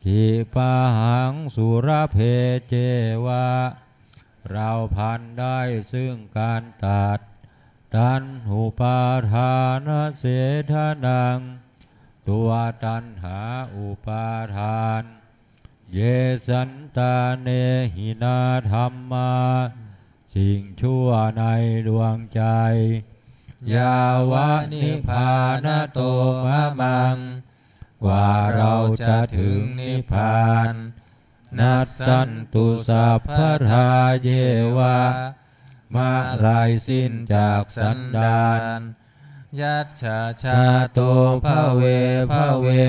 Khippāhaṃ sulabhe ceva เราพลันได้ซึ่งการตัด Taṇhupādānachedanaṃ ตัวตัณหาอุปาทาน Ye santāne hīnā dhammā สิ่งชั่วในดวงใจ Yāva nibbānato mamaṃ กว่าเราจะถึงนิพพาน Nassantu sabbadā yeva เมื่อไรสิ้นจากสันดาน Yassa jāto bhave bhave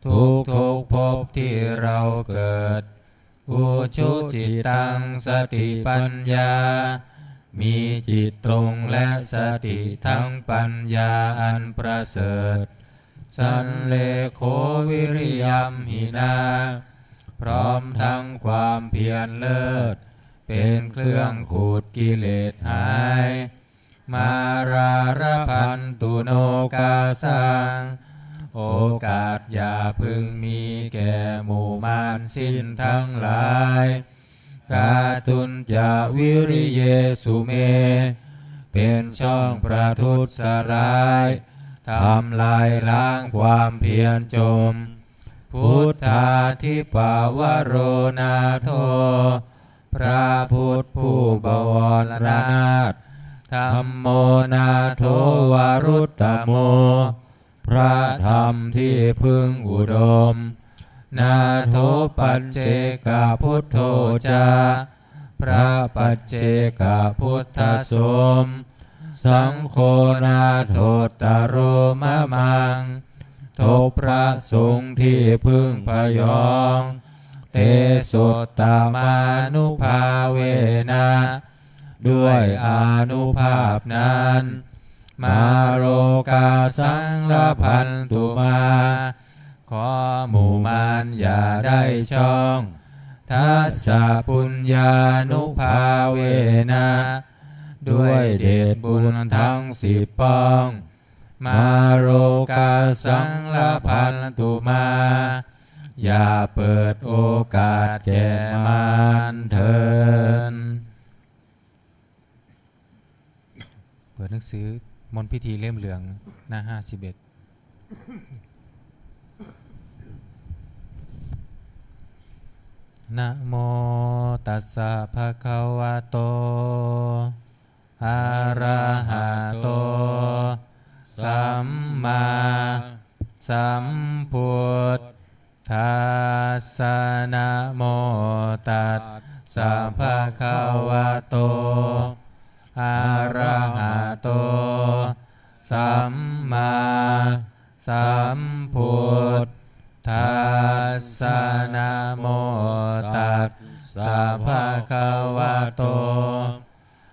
ทุกทุกๆภพที่เราเกิด Ujucittaṃ satipaññā มีจิตตรงและสติทั้งปัญญาอันประเสริฐ Sallekho viriyamhinā พร้อมทั้งความเพียรเลิศ เป็นเครื่องขูดกิเลสหาย Mārā labhantu nokāsaṃ โอกาสอย่าพึงมีแก่หมู่มารสิ้นทั้งหลาย Kātuñca viriyesu me เป็นช่องประทุษร้าย ทำลายล้างความเพียรจม Buddhādhipavaro nātho พระพุทธผู้บวรนาถ Dhammo nātho varuttamo พระธรรมที่พึ่งอุดม Nātho paccekabuddho ca พระปัจเจกพุทธสม Saṅgho nāthottaro mamaṃ ทบพระสงฆ์ที่พึ่งพยอง Tesottamānubhāvena ด้วยอานุภาพนั้น Mārokāsaṃ labhantu mā ขอหมู่มารอย่าได้ช่อง Dasapuññānubhāvena ด้วยเดชบุญทั้งสิบป้อง Mārokāsaṃ labhantu mā อย่าเปิดโอกาสแก่มารเถิด เปิดหนังสือมนต์พิธีเล่มเหลือง หน้าห้าสิบเอ็ด Namo tassa bhagavato arahato sammāsambuddhassa. Namo tassa bhagavato arahato sammāsambuddhassa. Namo tassa bhagavato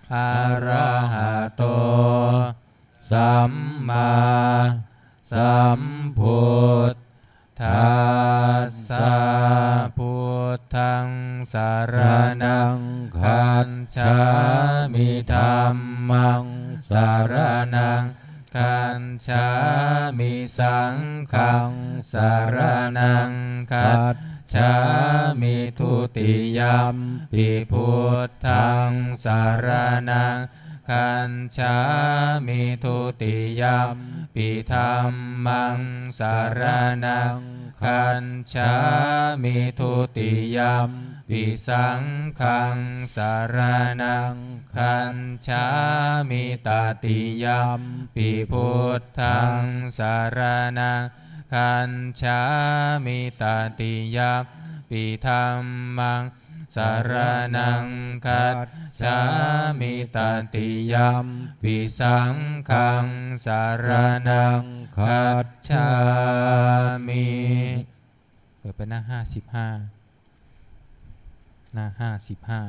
arahato sammāsambuddhassa. Buddhaṃ saraṇaṃ gacchāmi. Dhammaṃ saraṇaṃ gacchāmi. Saṅghaṃ saraṇaṃ gacchāmi. Dutiyampi buddhaṃ saraṇaṃ gacchāmi. Dutiyampi dhammaṃ saraṇaṃ gacchāmi. Dutiyampi saṅghaṃ saraṇaṃ gacchāmi. Tatiyampi buddhaṃ saraṇaṃ gacchāmi. Tatiyampi dhammaṃ saraṇaṃ gacchāmi. Tatiyampi saṅghaṃ saraṇaṃ gacchāmi. เปิดไปหน้าห้าสิบห้า หน้าห้าสิบห้า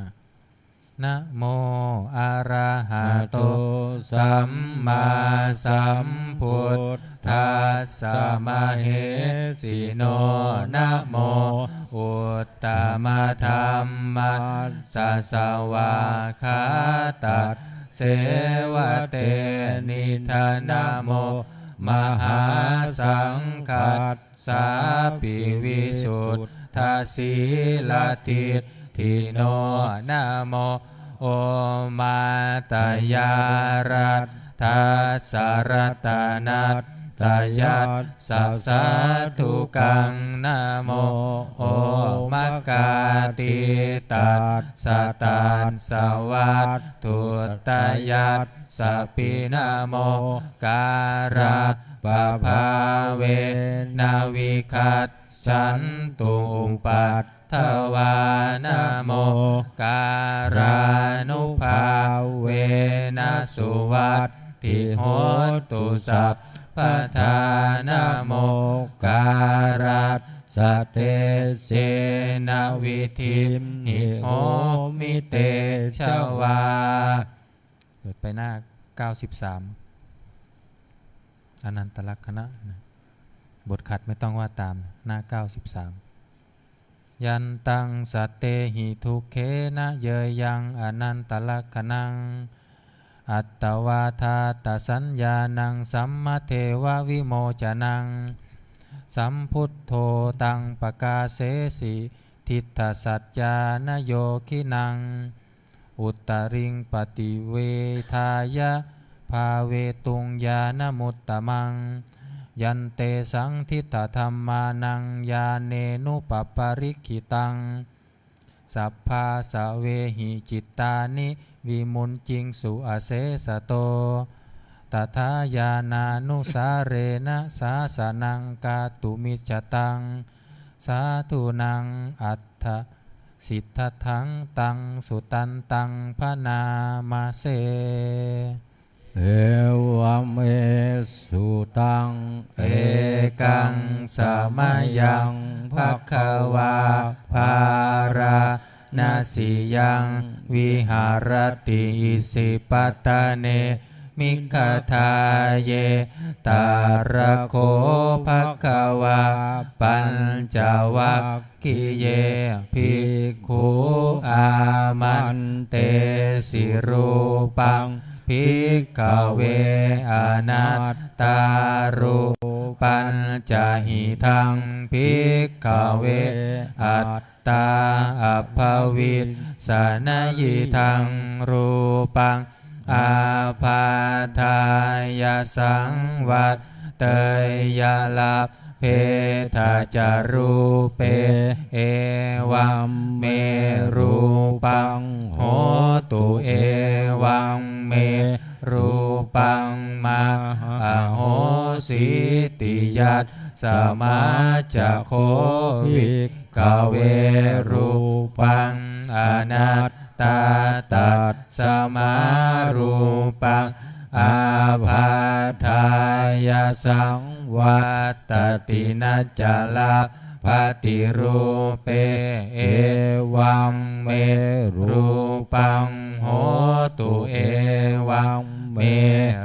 Namo arahato sammāsambuddhassa mahesino. Namo uttamadhammassa svākkhātasseva tenidha. Namo mahāsaṅghassāpi visuddhasīladiṭṭhino. Namo omātyāraddhassa ratanattayassa sādhukaṃ. Namo omakātītassa tassa vatthuttayassapi. Namokārappabhāvena vigacchantu upaddavā. Namokārānubhāvena suvatthi hotu sabbadā. Namokārassa tejena vidhimhi homi tejavā. เปิดไปหน้าเก้าสิบสาม อนันตลักษณะนะ บทขัดไม่ต้องว่าตาม หน้าเก้าสิบสาม Yantaṃ sattehi dukkhena yeriyaṃ anantalakkhaṇaṃ, atthāvādhātasaññāṇaṃ sammadeva vimocanaṃ. Sambuddho taṃ pakāsesi diṭṭhasaccāna yoginaṃ, uttariṃ paṭivedhāya bhāvetuṃ ñāṇamuttamaṃ. Yantesaṃ diṭṭhadhammānaṃ ñāṇenupaparikkhitaṃ, sabbāsavehi cittāni vimucciṃsu asesato. Tathā ñāṇānusārena sāsanaṃ kātumiccataṃ, sādhūnaṃ atthasiddhātaṃ taṃ sudantaṃ bhaṇāma se. Evaṃ me sutaṃ. Ekaṃ samayaṃ bhagavā bārāṇasiyaṃ viharati isipatane migadāye. Tatra kho bhagavā pañcavag giye bhikkhū āmantesi: Rūpaṃ, bhikkhave, anattā. Rūpañca hidaṃ, bhikkhave, attā abhavissa, na hidaṃ rūpaṃ ābādhāya saṃvatteyya, labbhetha ca rūpe. Evaṃ me rūpaṃ hotu, evaṃ me rūpaṃ ma ahosīti. Yasmā ca kho bhikkhave rūpaṃ anattā, tasmā rūpaṃ ābādhāya saṃvattati, na ca lab paṭirūpe, evaṃ me rūpaṃ hotu, evaṃ me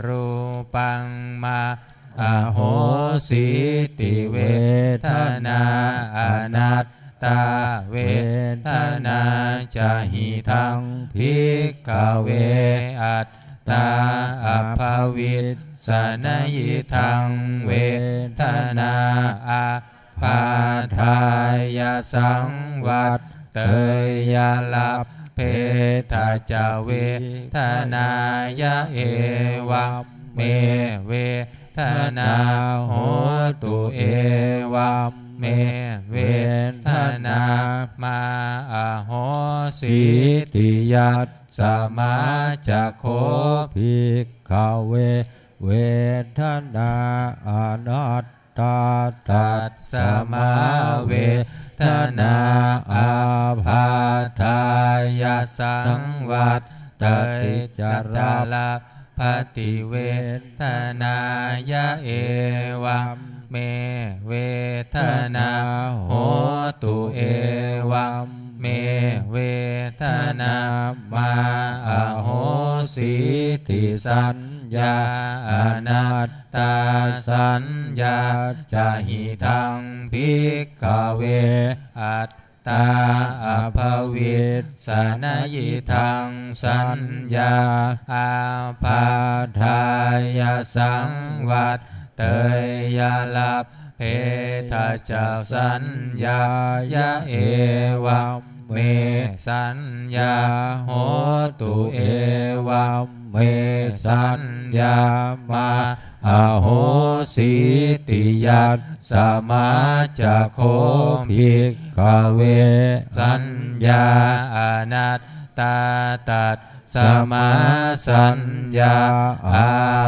rūpaṃ ma ahosīti. Vedanā anattā, vedanā ca hidaṃ, bhikkhave, attā abhavissa, na hidaṃ, vedanā ābādhāya saṃvatteyya, labbhetha ca vedanāya, evaṃ me vedanā hotu, evaṃ me vedanā ma ahosīti. Yasmā ca kho, bhikkhave, vedanā anattā, tasmā vedanā ābādhāya saṃvattati ca, labbhati vedanāya, evaṃ me vedanā hotu, evaṃ me vedanā ma ahosīti. Saññā anattā, saññā ca hidaṃ, bhikkhave, attā abhavissa, na hidaṃ, saññā ābādhāya saṃvatteyya, labbhetha ca saññāya, evaṃ me saññā hotu, evaṃ me saññā ma ahosīti. Yasmā ca kho, bhikkhave, saññā anattā, tasmā saññā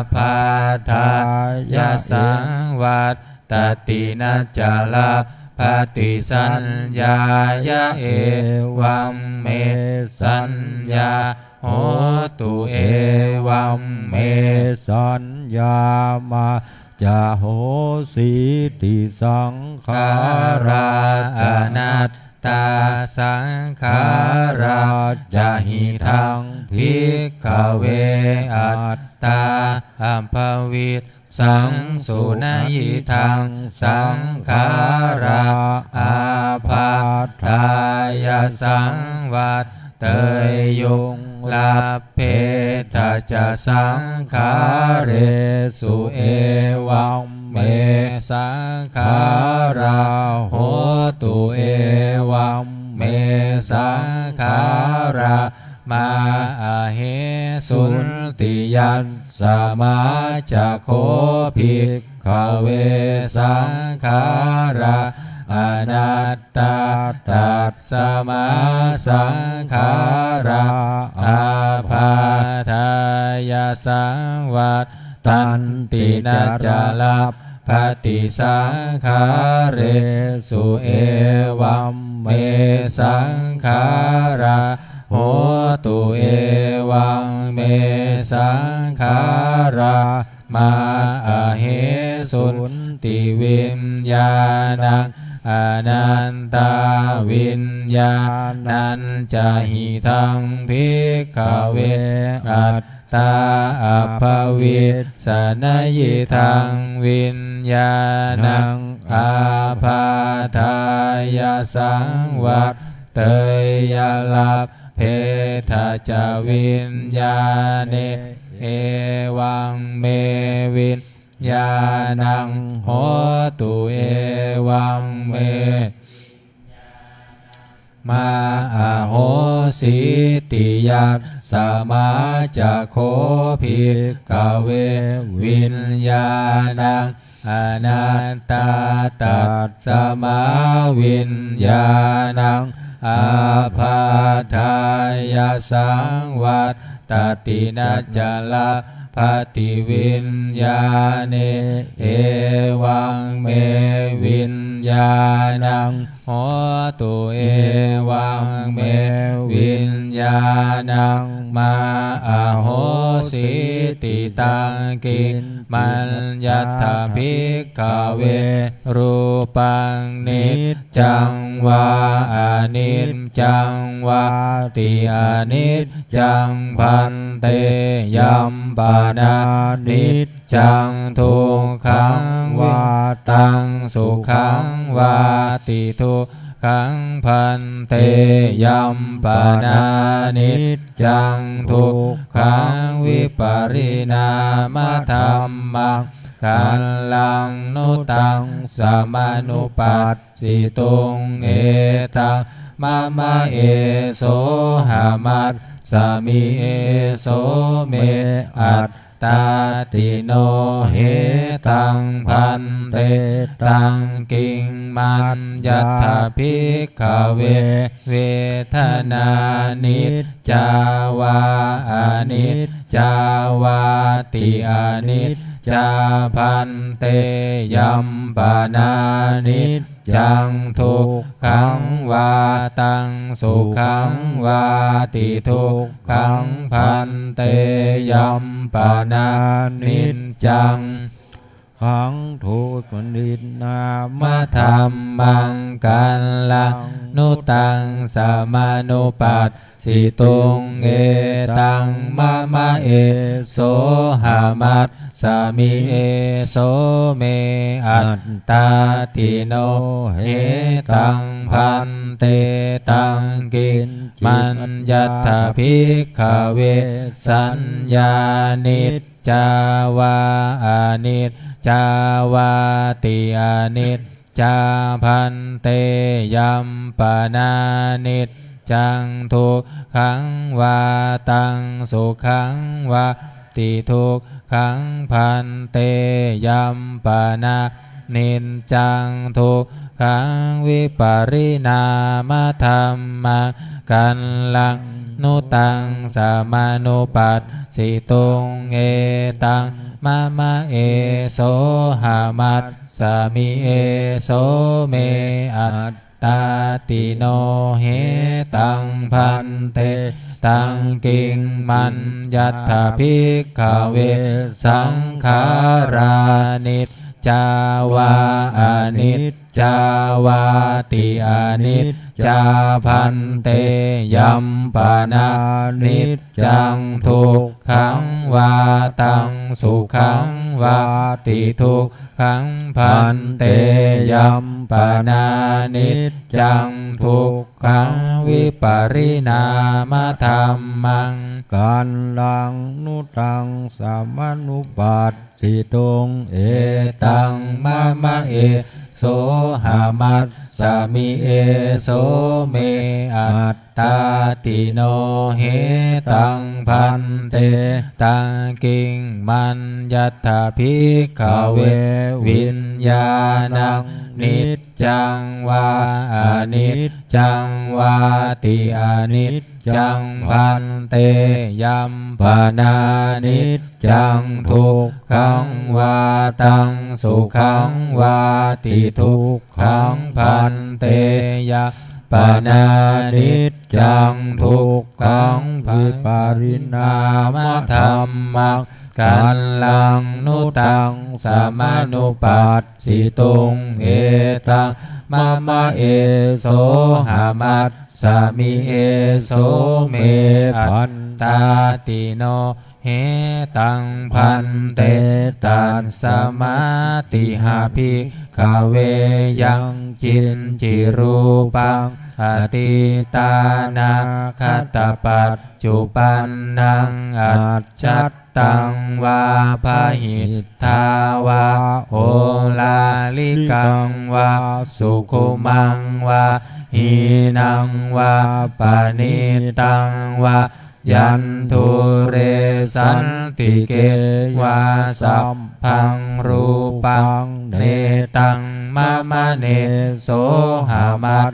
ābādhāya saṃvattati, na ca labbhati saññāya, evaṃ me saññā hotu, evaṃ me saññā ma ahosīti. Saṅkhārā anattā, saṅkhārā ca hidaṃ, bhikkhave, attā abhavissaṃsu, na hidaṃ, saṅkhārā ābādhāya saṃvatteyyuṃ, labbhetha ca saṅkhāresu, evaṃ me saṅkhārā hotu, evaṃ me saṅkhārā ma ahesunti. Yasmā ca kho, bhikkhave, saṅkhārā anattā, tasmā saṅkhārā ābādhāya saṃvattanti, na ca labbhati saṅkhāresu, evaṃ me saṅkhārā hotu, evaṃ me saṅkhārā ma ahesunti. Viññāṇaṃ anattā, viññāṇañca hidaṃ, bhikkhave, attā abhavissa, na hidaṃ, viññāṇaṃ ābādhāya saṃvatteyya, labbhetha ca viññāṇe, evaṃ me viññāṇaṃ hotu, evaṃ me ma ahosīti. Yasmā ca kho, bhikkhave, viññāṇaṃ anattā, tasmā viññāṇaṃ ābādhāya saṃvattati, na ca labbhati viññāṇe, evaṃ me viññāṇaṃ hotu, evaṃ me viññāṇaṃ ma ahosīti. Taṃ kiñ Maññatha bhikkhave rūpaṃ niccaṃ vā aniccaṃ vāti. Aniccaṃ bhante. Yampanāniccaṃ dukkhaṃ vā taṃ sukhaṃ vāti. Duk khaṃ bhante. Yampanāniccaṃ dukkhaṃ vipariṇāmadhammaṃ kallaṃ nu taṃ samanupassituṃ etaṃ mama esohamasmi eso me at tāti. No hetaṃ bhante. Taṃ kiṃ maññatha bhikkhave vedanā niccā vā aniccā vāti. Aniccā bhante. Yampanānic caṃ dukkhaṃ vā taṃ sukhaṃ vāti. Dukkhaṃ bhante. Yampanāniccaṃ khaṃ dukkhamidhammaṃ kallaṃ nu taṃ samanupat situṃ etaṃ mama esohamasmi eso me attāti. No hetaṃ bhante. Taṃ kiñ maññatha bhikkhave saññā niccā vā aniccā vāti. Anic cā bhante. Yampanāniccaṃ dukkhaṃ vā taṃ sukhaṃ vāti. Dukkhaṃ bhante. Yampanāniccaṃ dukkhaṃ vipariṇāmadhammaṃ kallaṃ nu taṃ samanupassituṃ etaṃ mama esohamas mi eso me attāti. No hetaṃ bhante. Taṃ kiṃ maññatha bhikkhave saṅkhārā niccā vā aniccā vāti. Aniccā bhante. Yampanāniccaṃ dukkhaṃ vā taṃ sukhaṃ vāti. Duk khaṃ bhante. Yampanāniccaṃ dukkhaṃ vipariṇāmadhammaṃ kallaṃ nu taṃ samanupassituṃ etaṃ mama esohamasmi eso me at tāti. No hetaṃ bhante. Taṃ kiṃ maññatha bhikkhave viññāṇaṃ niccaṃ vā aniccaṃ vāti. Aniccaṃ bhante. Yampanāniccaṃ dukkhaṃ vā taṃ sukhaṃ vāti. Duk khaṃ bhante. Yampanāniccaṃ dukkhaṃ vipariṇāmadhammaṃ kallaṃ nu taṃ samanupassituṃ etaṃ mama esohamasmi eso me attāti. No hetaṃ bhante. Tasmā tiha bhikkhave yaṃ kiñci rūpaṃ atītānāgatapaccupannaṃ ajjhattaṃ vā bahiddhā vā oḷārikaṃ vā sukhumaṃ vā hīnaṃ vā paṇītaṃ vā yaṃ dūre santike vā sabbaṃ rūpaṃ netaṃ mama nesohamasmi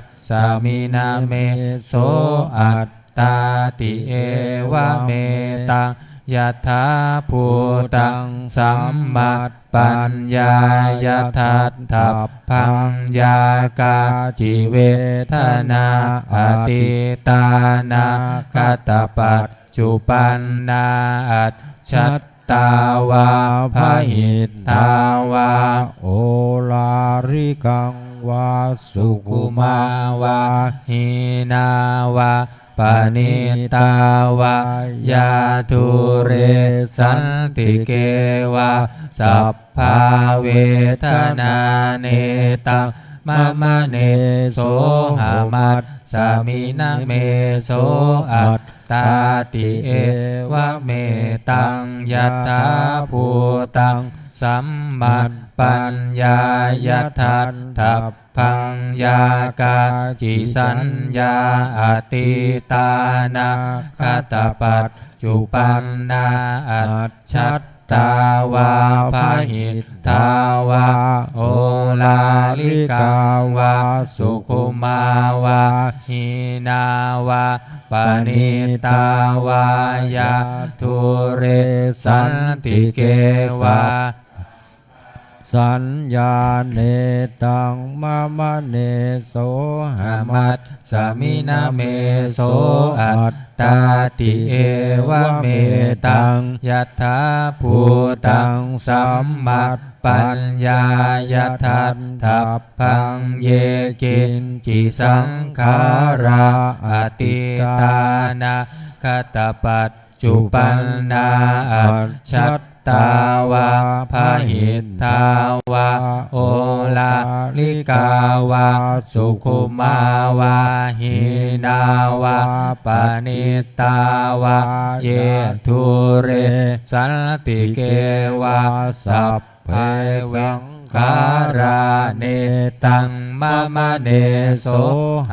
na me so attāti. Evametaṃ yathābhūtaṃ samma paññāya daṭṭhabbaṃ yā kāci vedanā atītānāgatapaccuppannā ajjhat tā vā bahiddhā vā oḷārikaṃ vā sukhumaṃ vā hīnā vā paṇītā vā yā dūre santike vā sabbā vedanā netaṃ mama nesohamasmi na meso attāti evametaṃ yathābhūtaṃ sammappaññāya daṭṭhabbaṃ yā kāci saññā atītānāgatapaccuppanna ajjhat tā vā bahiddhā vā oḷārikā vā sukhumā vā hīnā vā paṇītā vā yā dūre santike vā saññā netaṃ mama nesohamasmi na meso attāti evametaṃ yathābhūtaṃ sammappaññāya daṭṭhabbaṃ ye kiñci saṅkhārā atītānāgatapaccuppanna ajjhat tā vā bahiddhā vā oḷārikā vā sukhumā vā hīnā vā paṇītā vā ye dūre santike vā sabbe saṅkhārā netaṃ mama nesohamasmi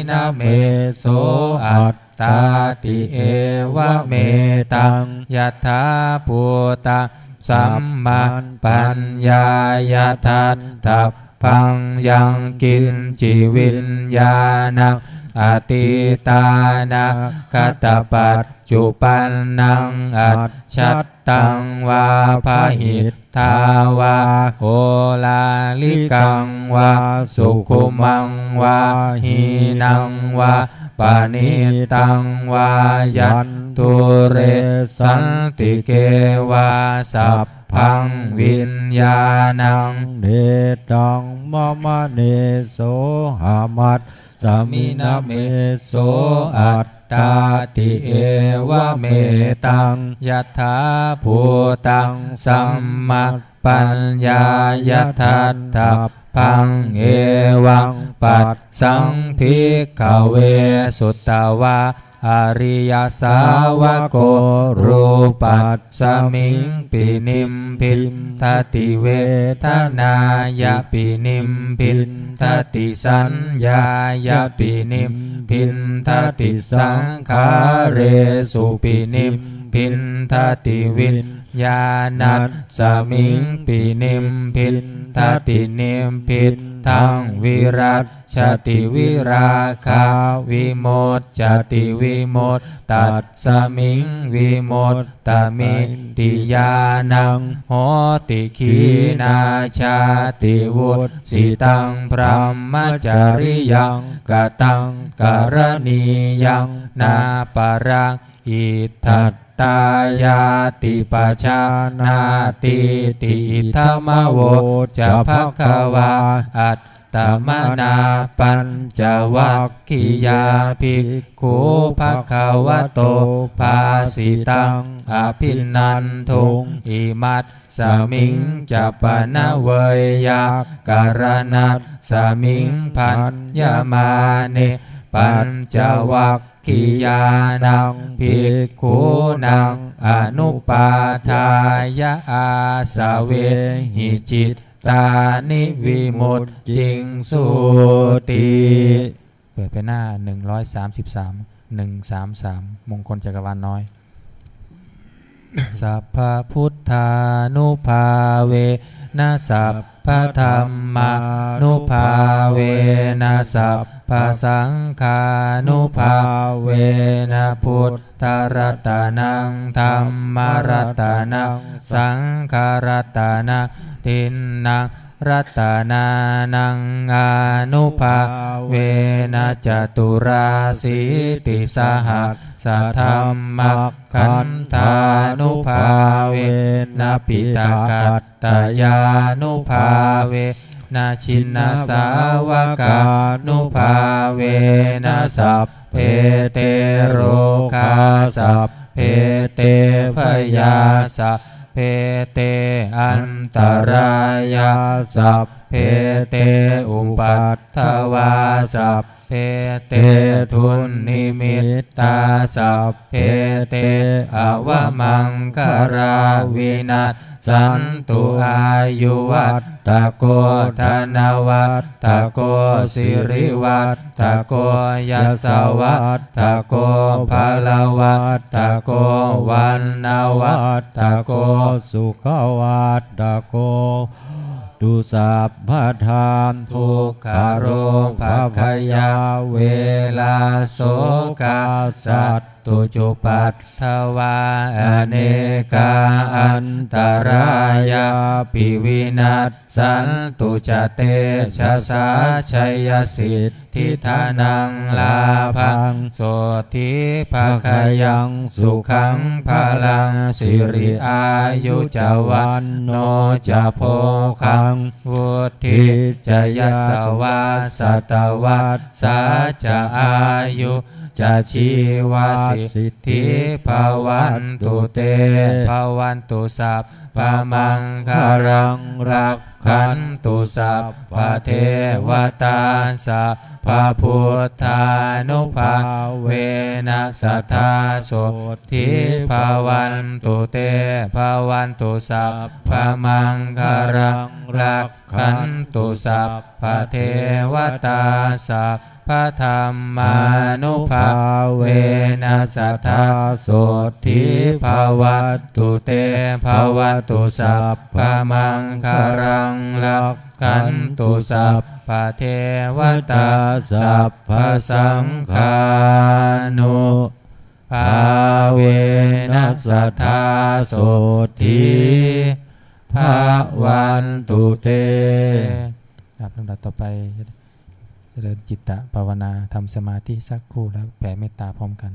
na meso attāti evametaṃ yathābhūtaṃ sammappaññāya daṭṭhabbaṃ yaṅkiñci viññāṇaṃ atītānāgatapaccuppannaṃ ajjhat taṃ vā bahiddhā vā oḷārikaṃ vā sukhumaṃ vā hīnaṃ vā paṇītaṃ vā yaṃ dūre santike vā sabbaṃ viññāṇaṃ netaṃ mama nesohamasmi na meso attāti evametaṃ yathābhūtaṃ sammappaññāya daṭṭhabbaṃ evaṃ passaṃ bhikkhave sutavā ariyasāvako rūpasmiṃ pinimbindati vedanāya pinimbindati saññāya pinimbindati saṅkhāresu pinimbindati viññāṇasmiṃ pinimbindati nibbindaṃ virajjati virāgā vimuccati vimuttasmiṃ vimuttamitti ñāṇaṃ hoti. Khīṇā jāti, vussitaṃ brahmacariyaṃ, kataṃ karaṇīyaṃ nāparaṃ itthattāyāti pajānātīti. Idamavoca bhagavā. Attamanā pañcavaggiyā bhikkhū bhagavato bhāsitaṃ abhinanduṃ. Imasmiñca pana veyyākaraṇasmiṃ bhaññamāne pañcavaggiyānaṃ bhikkhūnaṃ anupādāya āsavehi cittāni vimucciṃsūti. เปิดไปหน้า หนึ่งร้อยสามสิบสาม หนึ่งสามสาม มงคลจักรวาลน้อย Sabbabuddhānubhāvena sabbadhammānubhāvena sabbasaṅghānubhāvena buddharatanaṃ dhammaratanaṃ saṅgharatanaṃ tiṇṇaṃ Ratanānaṃ ānubhāvena caturāsītisahassadhammakkhandhānubhāvena piṭakattayānubhāvena jiññasāvakānubhāvena sabbe te rogā sabbe te bhayā sabbe te antarāyā sabbe te upaddavā sabbe te dunnimittā sabbe te avamaṅgalā vinassantu. Āyuvaḍḍhako dhanavaḍḍhako sirivaḍḍhako yasavaḍḍhako balavaḍḍhako vaṇṇavaḍḍhako sukhavaḍḍhako hotu sabbadā. Dukkharogabhayā verā sokā sattu cupaddavā anekā antarāyāpi vinassantu ca tejasā. Jayasiddhi dhanaṃ lābhaṃ sotthi bhāgyaṃ sukhaṃ balaṃ siri āyu ca vaṇṇo ca bhogaṃ vuḍḍhī ca yasavā satavassā ca āyū ca jīvasiddhī bhavantu te. Bhavatu sabbamaṅgalaṃ rakkhantu sabbadevatā sabbabuddhānubhāvena sadā sotthī bhavantu te. Bhavatu sabbamaṅgalaṃ rakkhantu sabbadevatā sabbadhammānubhāvena sadā sotthī bhavantu te. Bhavatu sabbamaṅgalaṃ rakkhantu sabbadevatā sabbasaṅghānubhāvena sadā sotthī bhavantu te. ครับ ลำดับต่อไป เจริญจิตตภาวนา ทำสมาธิสักครู่ แล้วแผ่เมตตาพร้อมกัน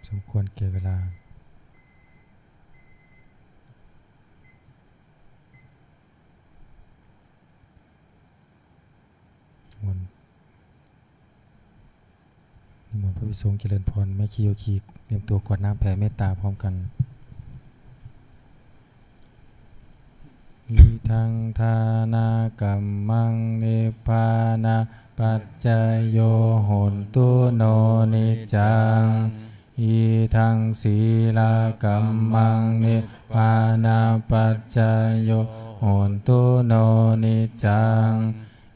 สมควรแก่เวลา นิมนต์ นิมนต์พระภิกษุสงฆ์เจริญพร แม่ชีโยคีเตรียมตัวกรวดน้ำแผ่เมตตาพร้อมกัน Idaṃ dānakammaṃ nibbānapaccayo hotu no niccaṃ. Idaṃ sīlakammaṃ nibbānapaccayo hotu no niccaṃ.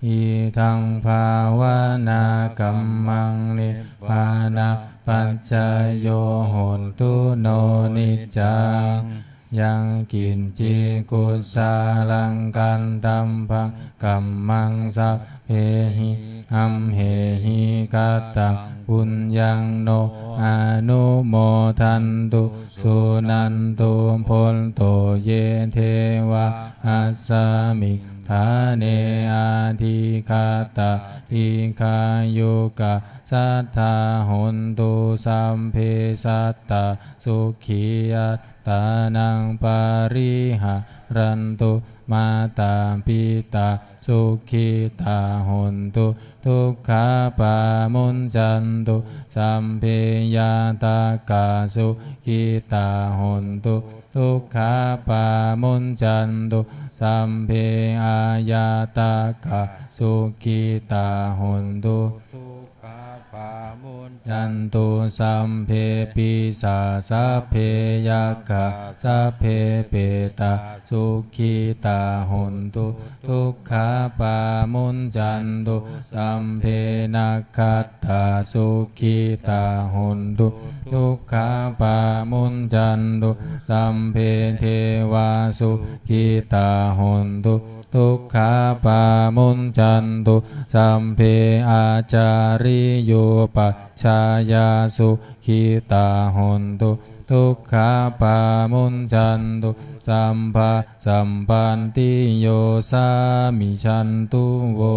Idaṃ bhāvanākammaṃ nibbānapaccayo hotu no niccaṃ. Yaṃ kiñci kusalaṃ kattabbaṃ kammaṃ sabbehi amhehi kataṃ puññaṃ no anumodantu suṇantu bhonto ye devā asmiṃ ṭhāne adhigatā dīghāyukā sadā hontu sabbe sattā sukhī attānaṃ pariharantu. Mātā pitā sukhitā hontu dukkhā pamuñcantu. Sabbe ñātakā sukhitā hontu dukkhā pamuñcantu. Sabbe aññātakā sukhitā hontu dukkhā pamuñcantu. Sabbe pisā sabbe yakkhā sabbe petā sukhitā hontu dukkhā pamuñcantu. Sabbe nakkhattā sukhitā hontu dukkhā pamuñcantu. Sabbe devā sukhitā hontu dukkhā pamuñcantu. Sabbe ācariyupajjhāyā sukhitā hontu dukkhā pamuñcantu. Sabbasampattiyosā micchantu vo.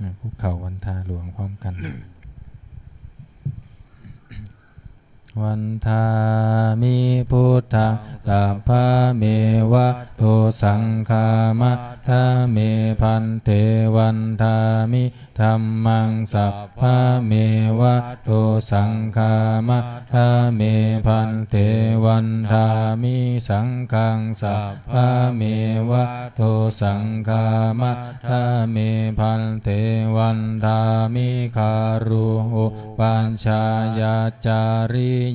อ่ะ คุกเข่าวันทาหลวงพร้อมกัน Vandāmi buddhaṃ sabbameva dosaṃ khamatha me bhante. Vandāmi dhammaṃ sabbameva dosaṃ khamatha me bhante. Vandāmi saṅghaṃ sabbameva dosaṃ khamatha me bhante. Vandāmi gurūpajjhāyācariye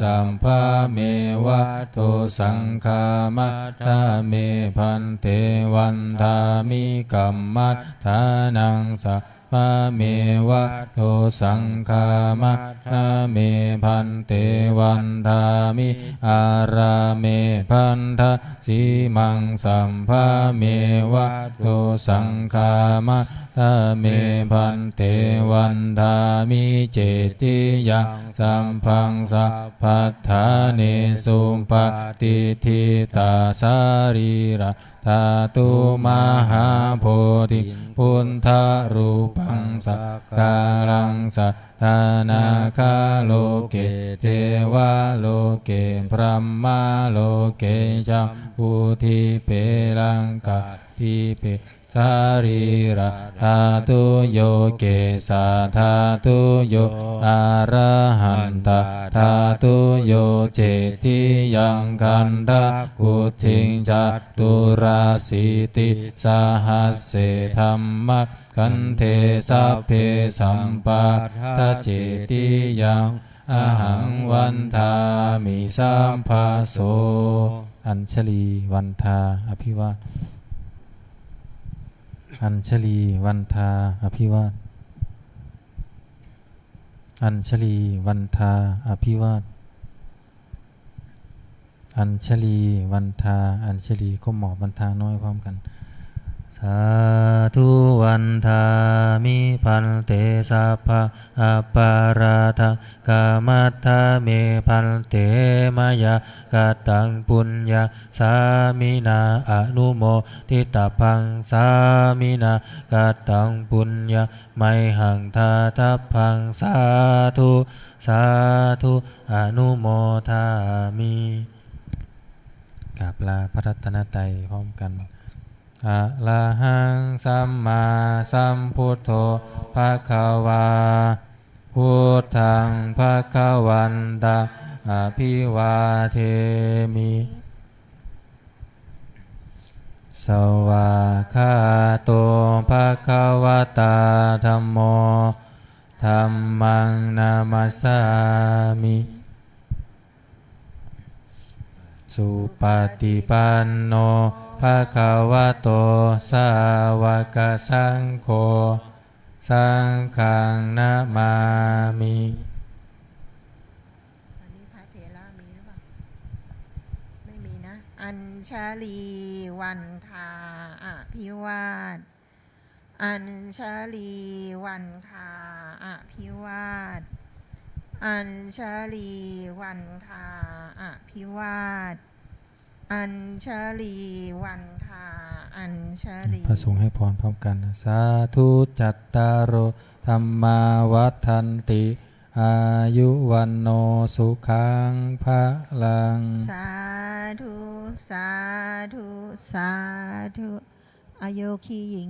sabbameva dosaṃ khamatha me bhante. Vandāmi kammaṭṭhānaṃ sabbameva dosaṃ khamatha me bhante. Vandāmi ārāme bandhasīmaṃ sabbameva dosaṃ khamatha me bhante. Vandāmi cetiyaṃ sabbaṃ sabbaṭṭhānesu patiṭṭhitā sarīradhātu mahābodhiṃ buddharūpaṃ sakkāraṃ sadā nāgaloke devaloke brahmaloke jambudīpe laṅkādīpe sarīradhātuyo kesādhātuyo arahantadhātuyo cetiyaṃ gandhakuṭiṃ caturāsītisahasсе dhammakkhandhe sabbe sampādacetiyaṃ ahaṃ vandāmi sabbaso. Añjalī vandā abhivā- Añjalī vandā abhivā- Añjalī vandā abhivā- Añjalī vandā. Añjalī ก้มหมอบ vandā น้อยพร้อมกัน Sādhu vandāmi bhante, sabba aparādhaṃ khamatha me bhante, mayā kataṃ puññaṃ sāminā anumoditabbaṃ, sāminā kataṃ puññaṃ mayhaṃ dātabbaṃ, sādhu sādhu anumodāmi. กราบลาพระรัตนตรัยพร้อมกัน Arahaṃ sammāsambuddho bhagavā, buddhaṃ bhagavantaṃ abhivādemi. Svākkhāto bhagavatā dhammo, dhammaṃ namassāmi. Supaṭipanno bhagavato sāvakasaṅgho, saṅghaṃ namāmi. อันนี้พระเถระมีหรือเปล่า ไม่มีนะ Añjalī vandā abhivād, añjalī vandā abhivād, añjalī vandā abhivād, añjalī vandā añjalī. พระสงฆ์ให้พรพร้อมกัน Sādhu. Cattāro dhammā vaḍḍhanti, āyu vaṇṇo sukhaṃ balaṃ. สาธุ สาธุ สาธุ อาโยคีย์หญิง